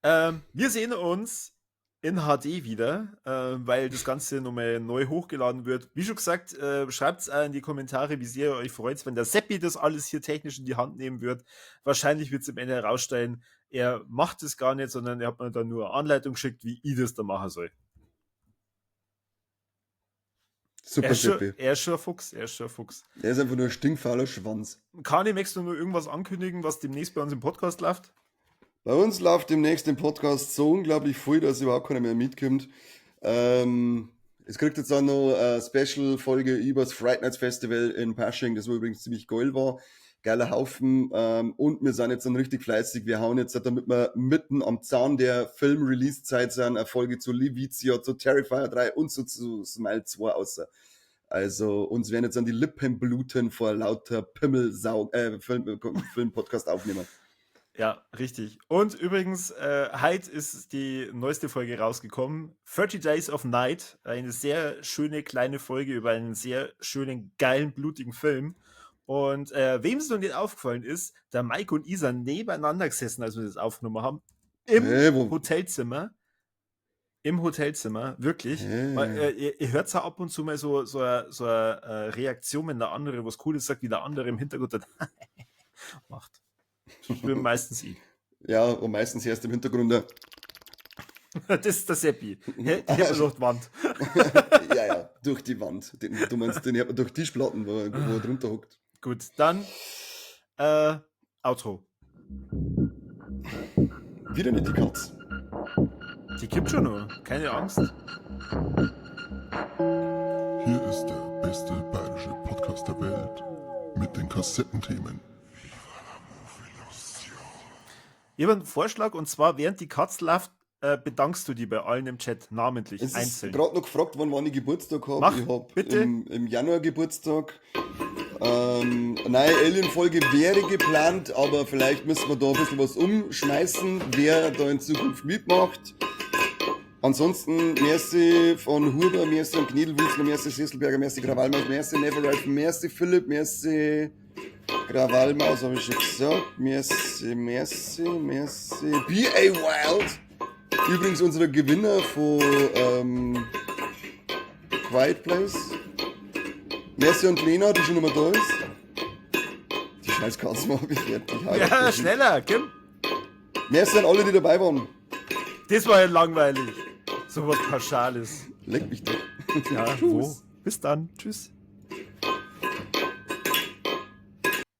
Wir sehen uns in HD wieder, weil das Ganze nochmal neu hochgeladen wird. Wie schon gesagt, schreibt es in die Kommentare, wie sehr ihr euch freut, wenn der Seppi das alles hier technisch in die Hand nehmen wird. Wahrscheinlich wird es im Ende herausstellen, er macht es gar nicht, sondern er hat mir dann nur eine Anleitung geschickt, wie ich das da machen soll. Super. Er ist schon, er ist schon ein Fuchs, er ist schon ein Fuchs. Er ist einfach nur ein stinkfauler Schwanz. Kani, möchtest du nur irgendwas ankündigen, was demnächst bei uns im Podcast läuft? Bei uns läuft demnächst im Podcast so unglaublich viel, dass überhaupt keiner mehr mitkommt. Es kriegt jetzt auch noch eine Special-Folge über das Fright Nights Festival in Pasching, das wo übrigens ziemlich geil war. Geiler Haufen. Und wir sind jetzt dann richtig fleißig. Wir hauen jetzt, damit wir mitten am Zahn der Film-Release-Zeit sind, eine Folge zu Livizia, zu Terrifier 3 und zu Smile 2 außer. Also uns werden jetzt an die Lippen bluten vor lauter Pimmelsau, Film-Podcast aufnehmen. Ja, richtig. Und übrigens, heute ist die neueste Folge rausgekommen. 30 Days of Night. Eine sehr schöne kleine Folge über einen sehr schönen, geilen, blutigen Film. Und wem es noch nicht aufgefallen ist, der Mike und Isa nebeneinander gesessen, als wir das aufgenommen haben. Im Hey, Hotelzimmer. Im Hotelzimmer, wirklich. Hey. Weil, ihr hört auch ab und zu mal so eine Reaktion, wenn der andere was Cooles sagt, wie der andere im Hintergrund dann macht. Das bin meistens ich. Ja, und meistens erst im Hintergrund. Das ist der Seppi. Die hat man durch die Wand. Ja, durch die Wand. Du meinst, den hat man durch Tischplatten, wo er drunter hockt. Gut, dann Outro. Wieder nicht die Katz. Die gibt schon noch. Keine Angst. Hier ist der beste bayerische Podcast der Welt mit den Kassettenthemen. Ich habe einen Vorschlag, und zwar, während die Katz läuft, Bedankst du die bei allen im Chat namentlich, Es ist einzeln. gerade noch gefragt worden, wann ich Geburtstag habe. Mach, Ich hab bitte. im Januar Geburtstag. Neue Alien-Folge wäre geplant, aber vielleicht müssen wir da ein bisschen was umschmeißen, wer da in Zukunft mitmacht. Ansonsten, merci von Huber, merci an Knädelwurzler, merci Sesselberger, merci Krawallmaus, merci Neverrife, merci Philipp, merci Krawallmaus, habe ich schon gesagt, merci, merci, merci, B.A. Wild. Übrigens unser Gewinner von Quiet Place. Merci und Lena, die schon immer da ist. Die scheiß Katze macht mich fertig. Ja, schneller, Kim. Merci an alle, die dabei waren. Das war ja langweilig. So was Pauschales. Leck mich doch. Ja, wo? Bis dann. Tschüss.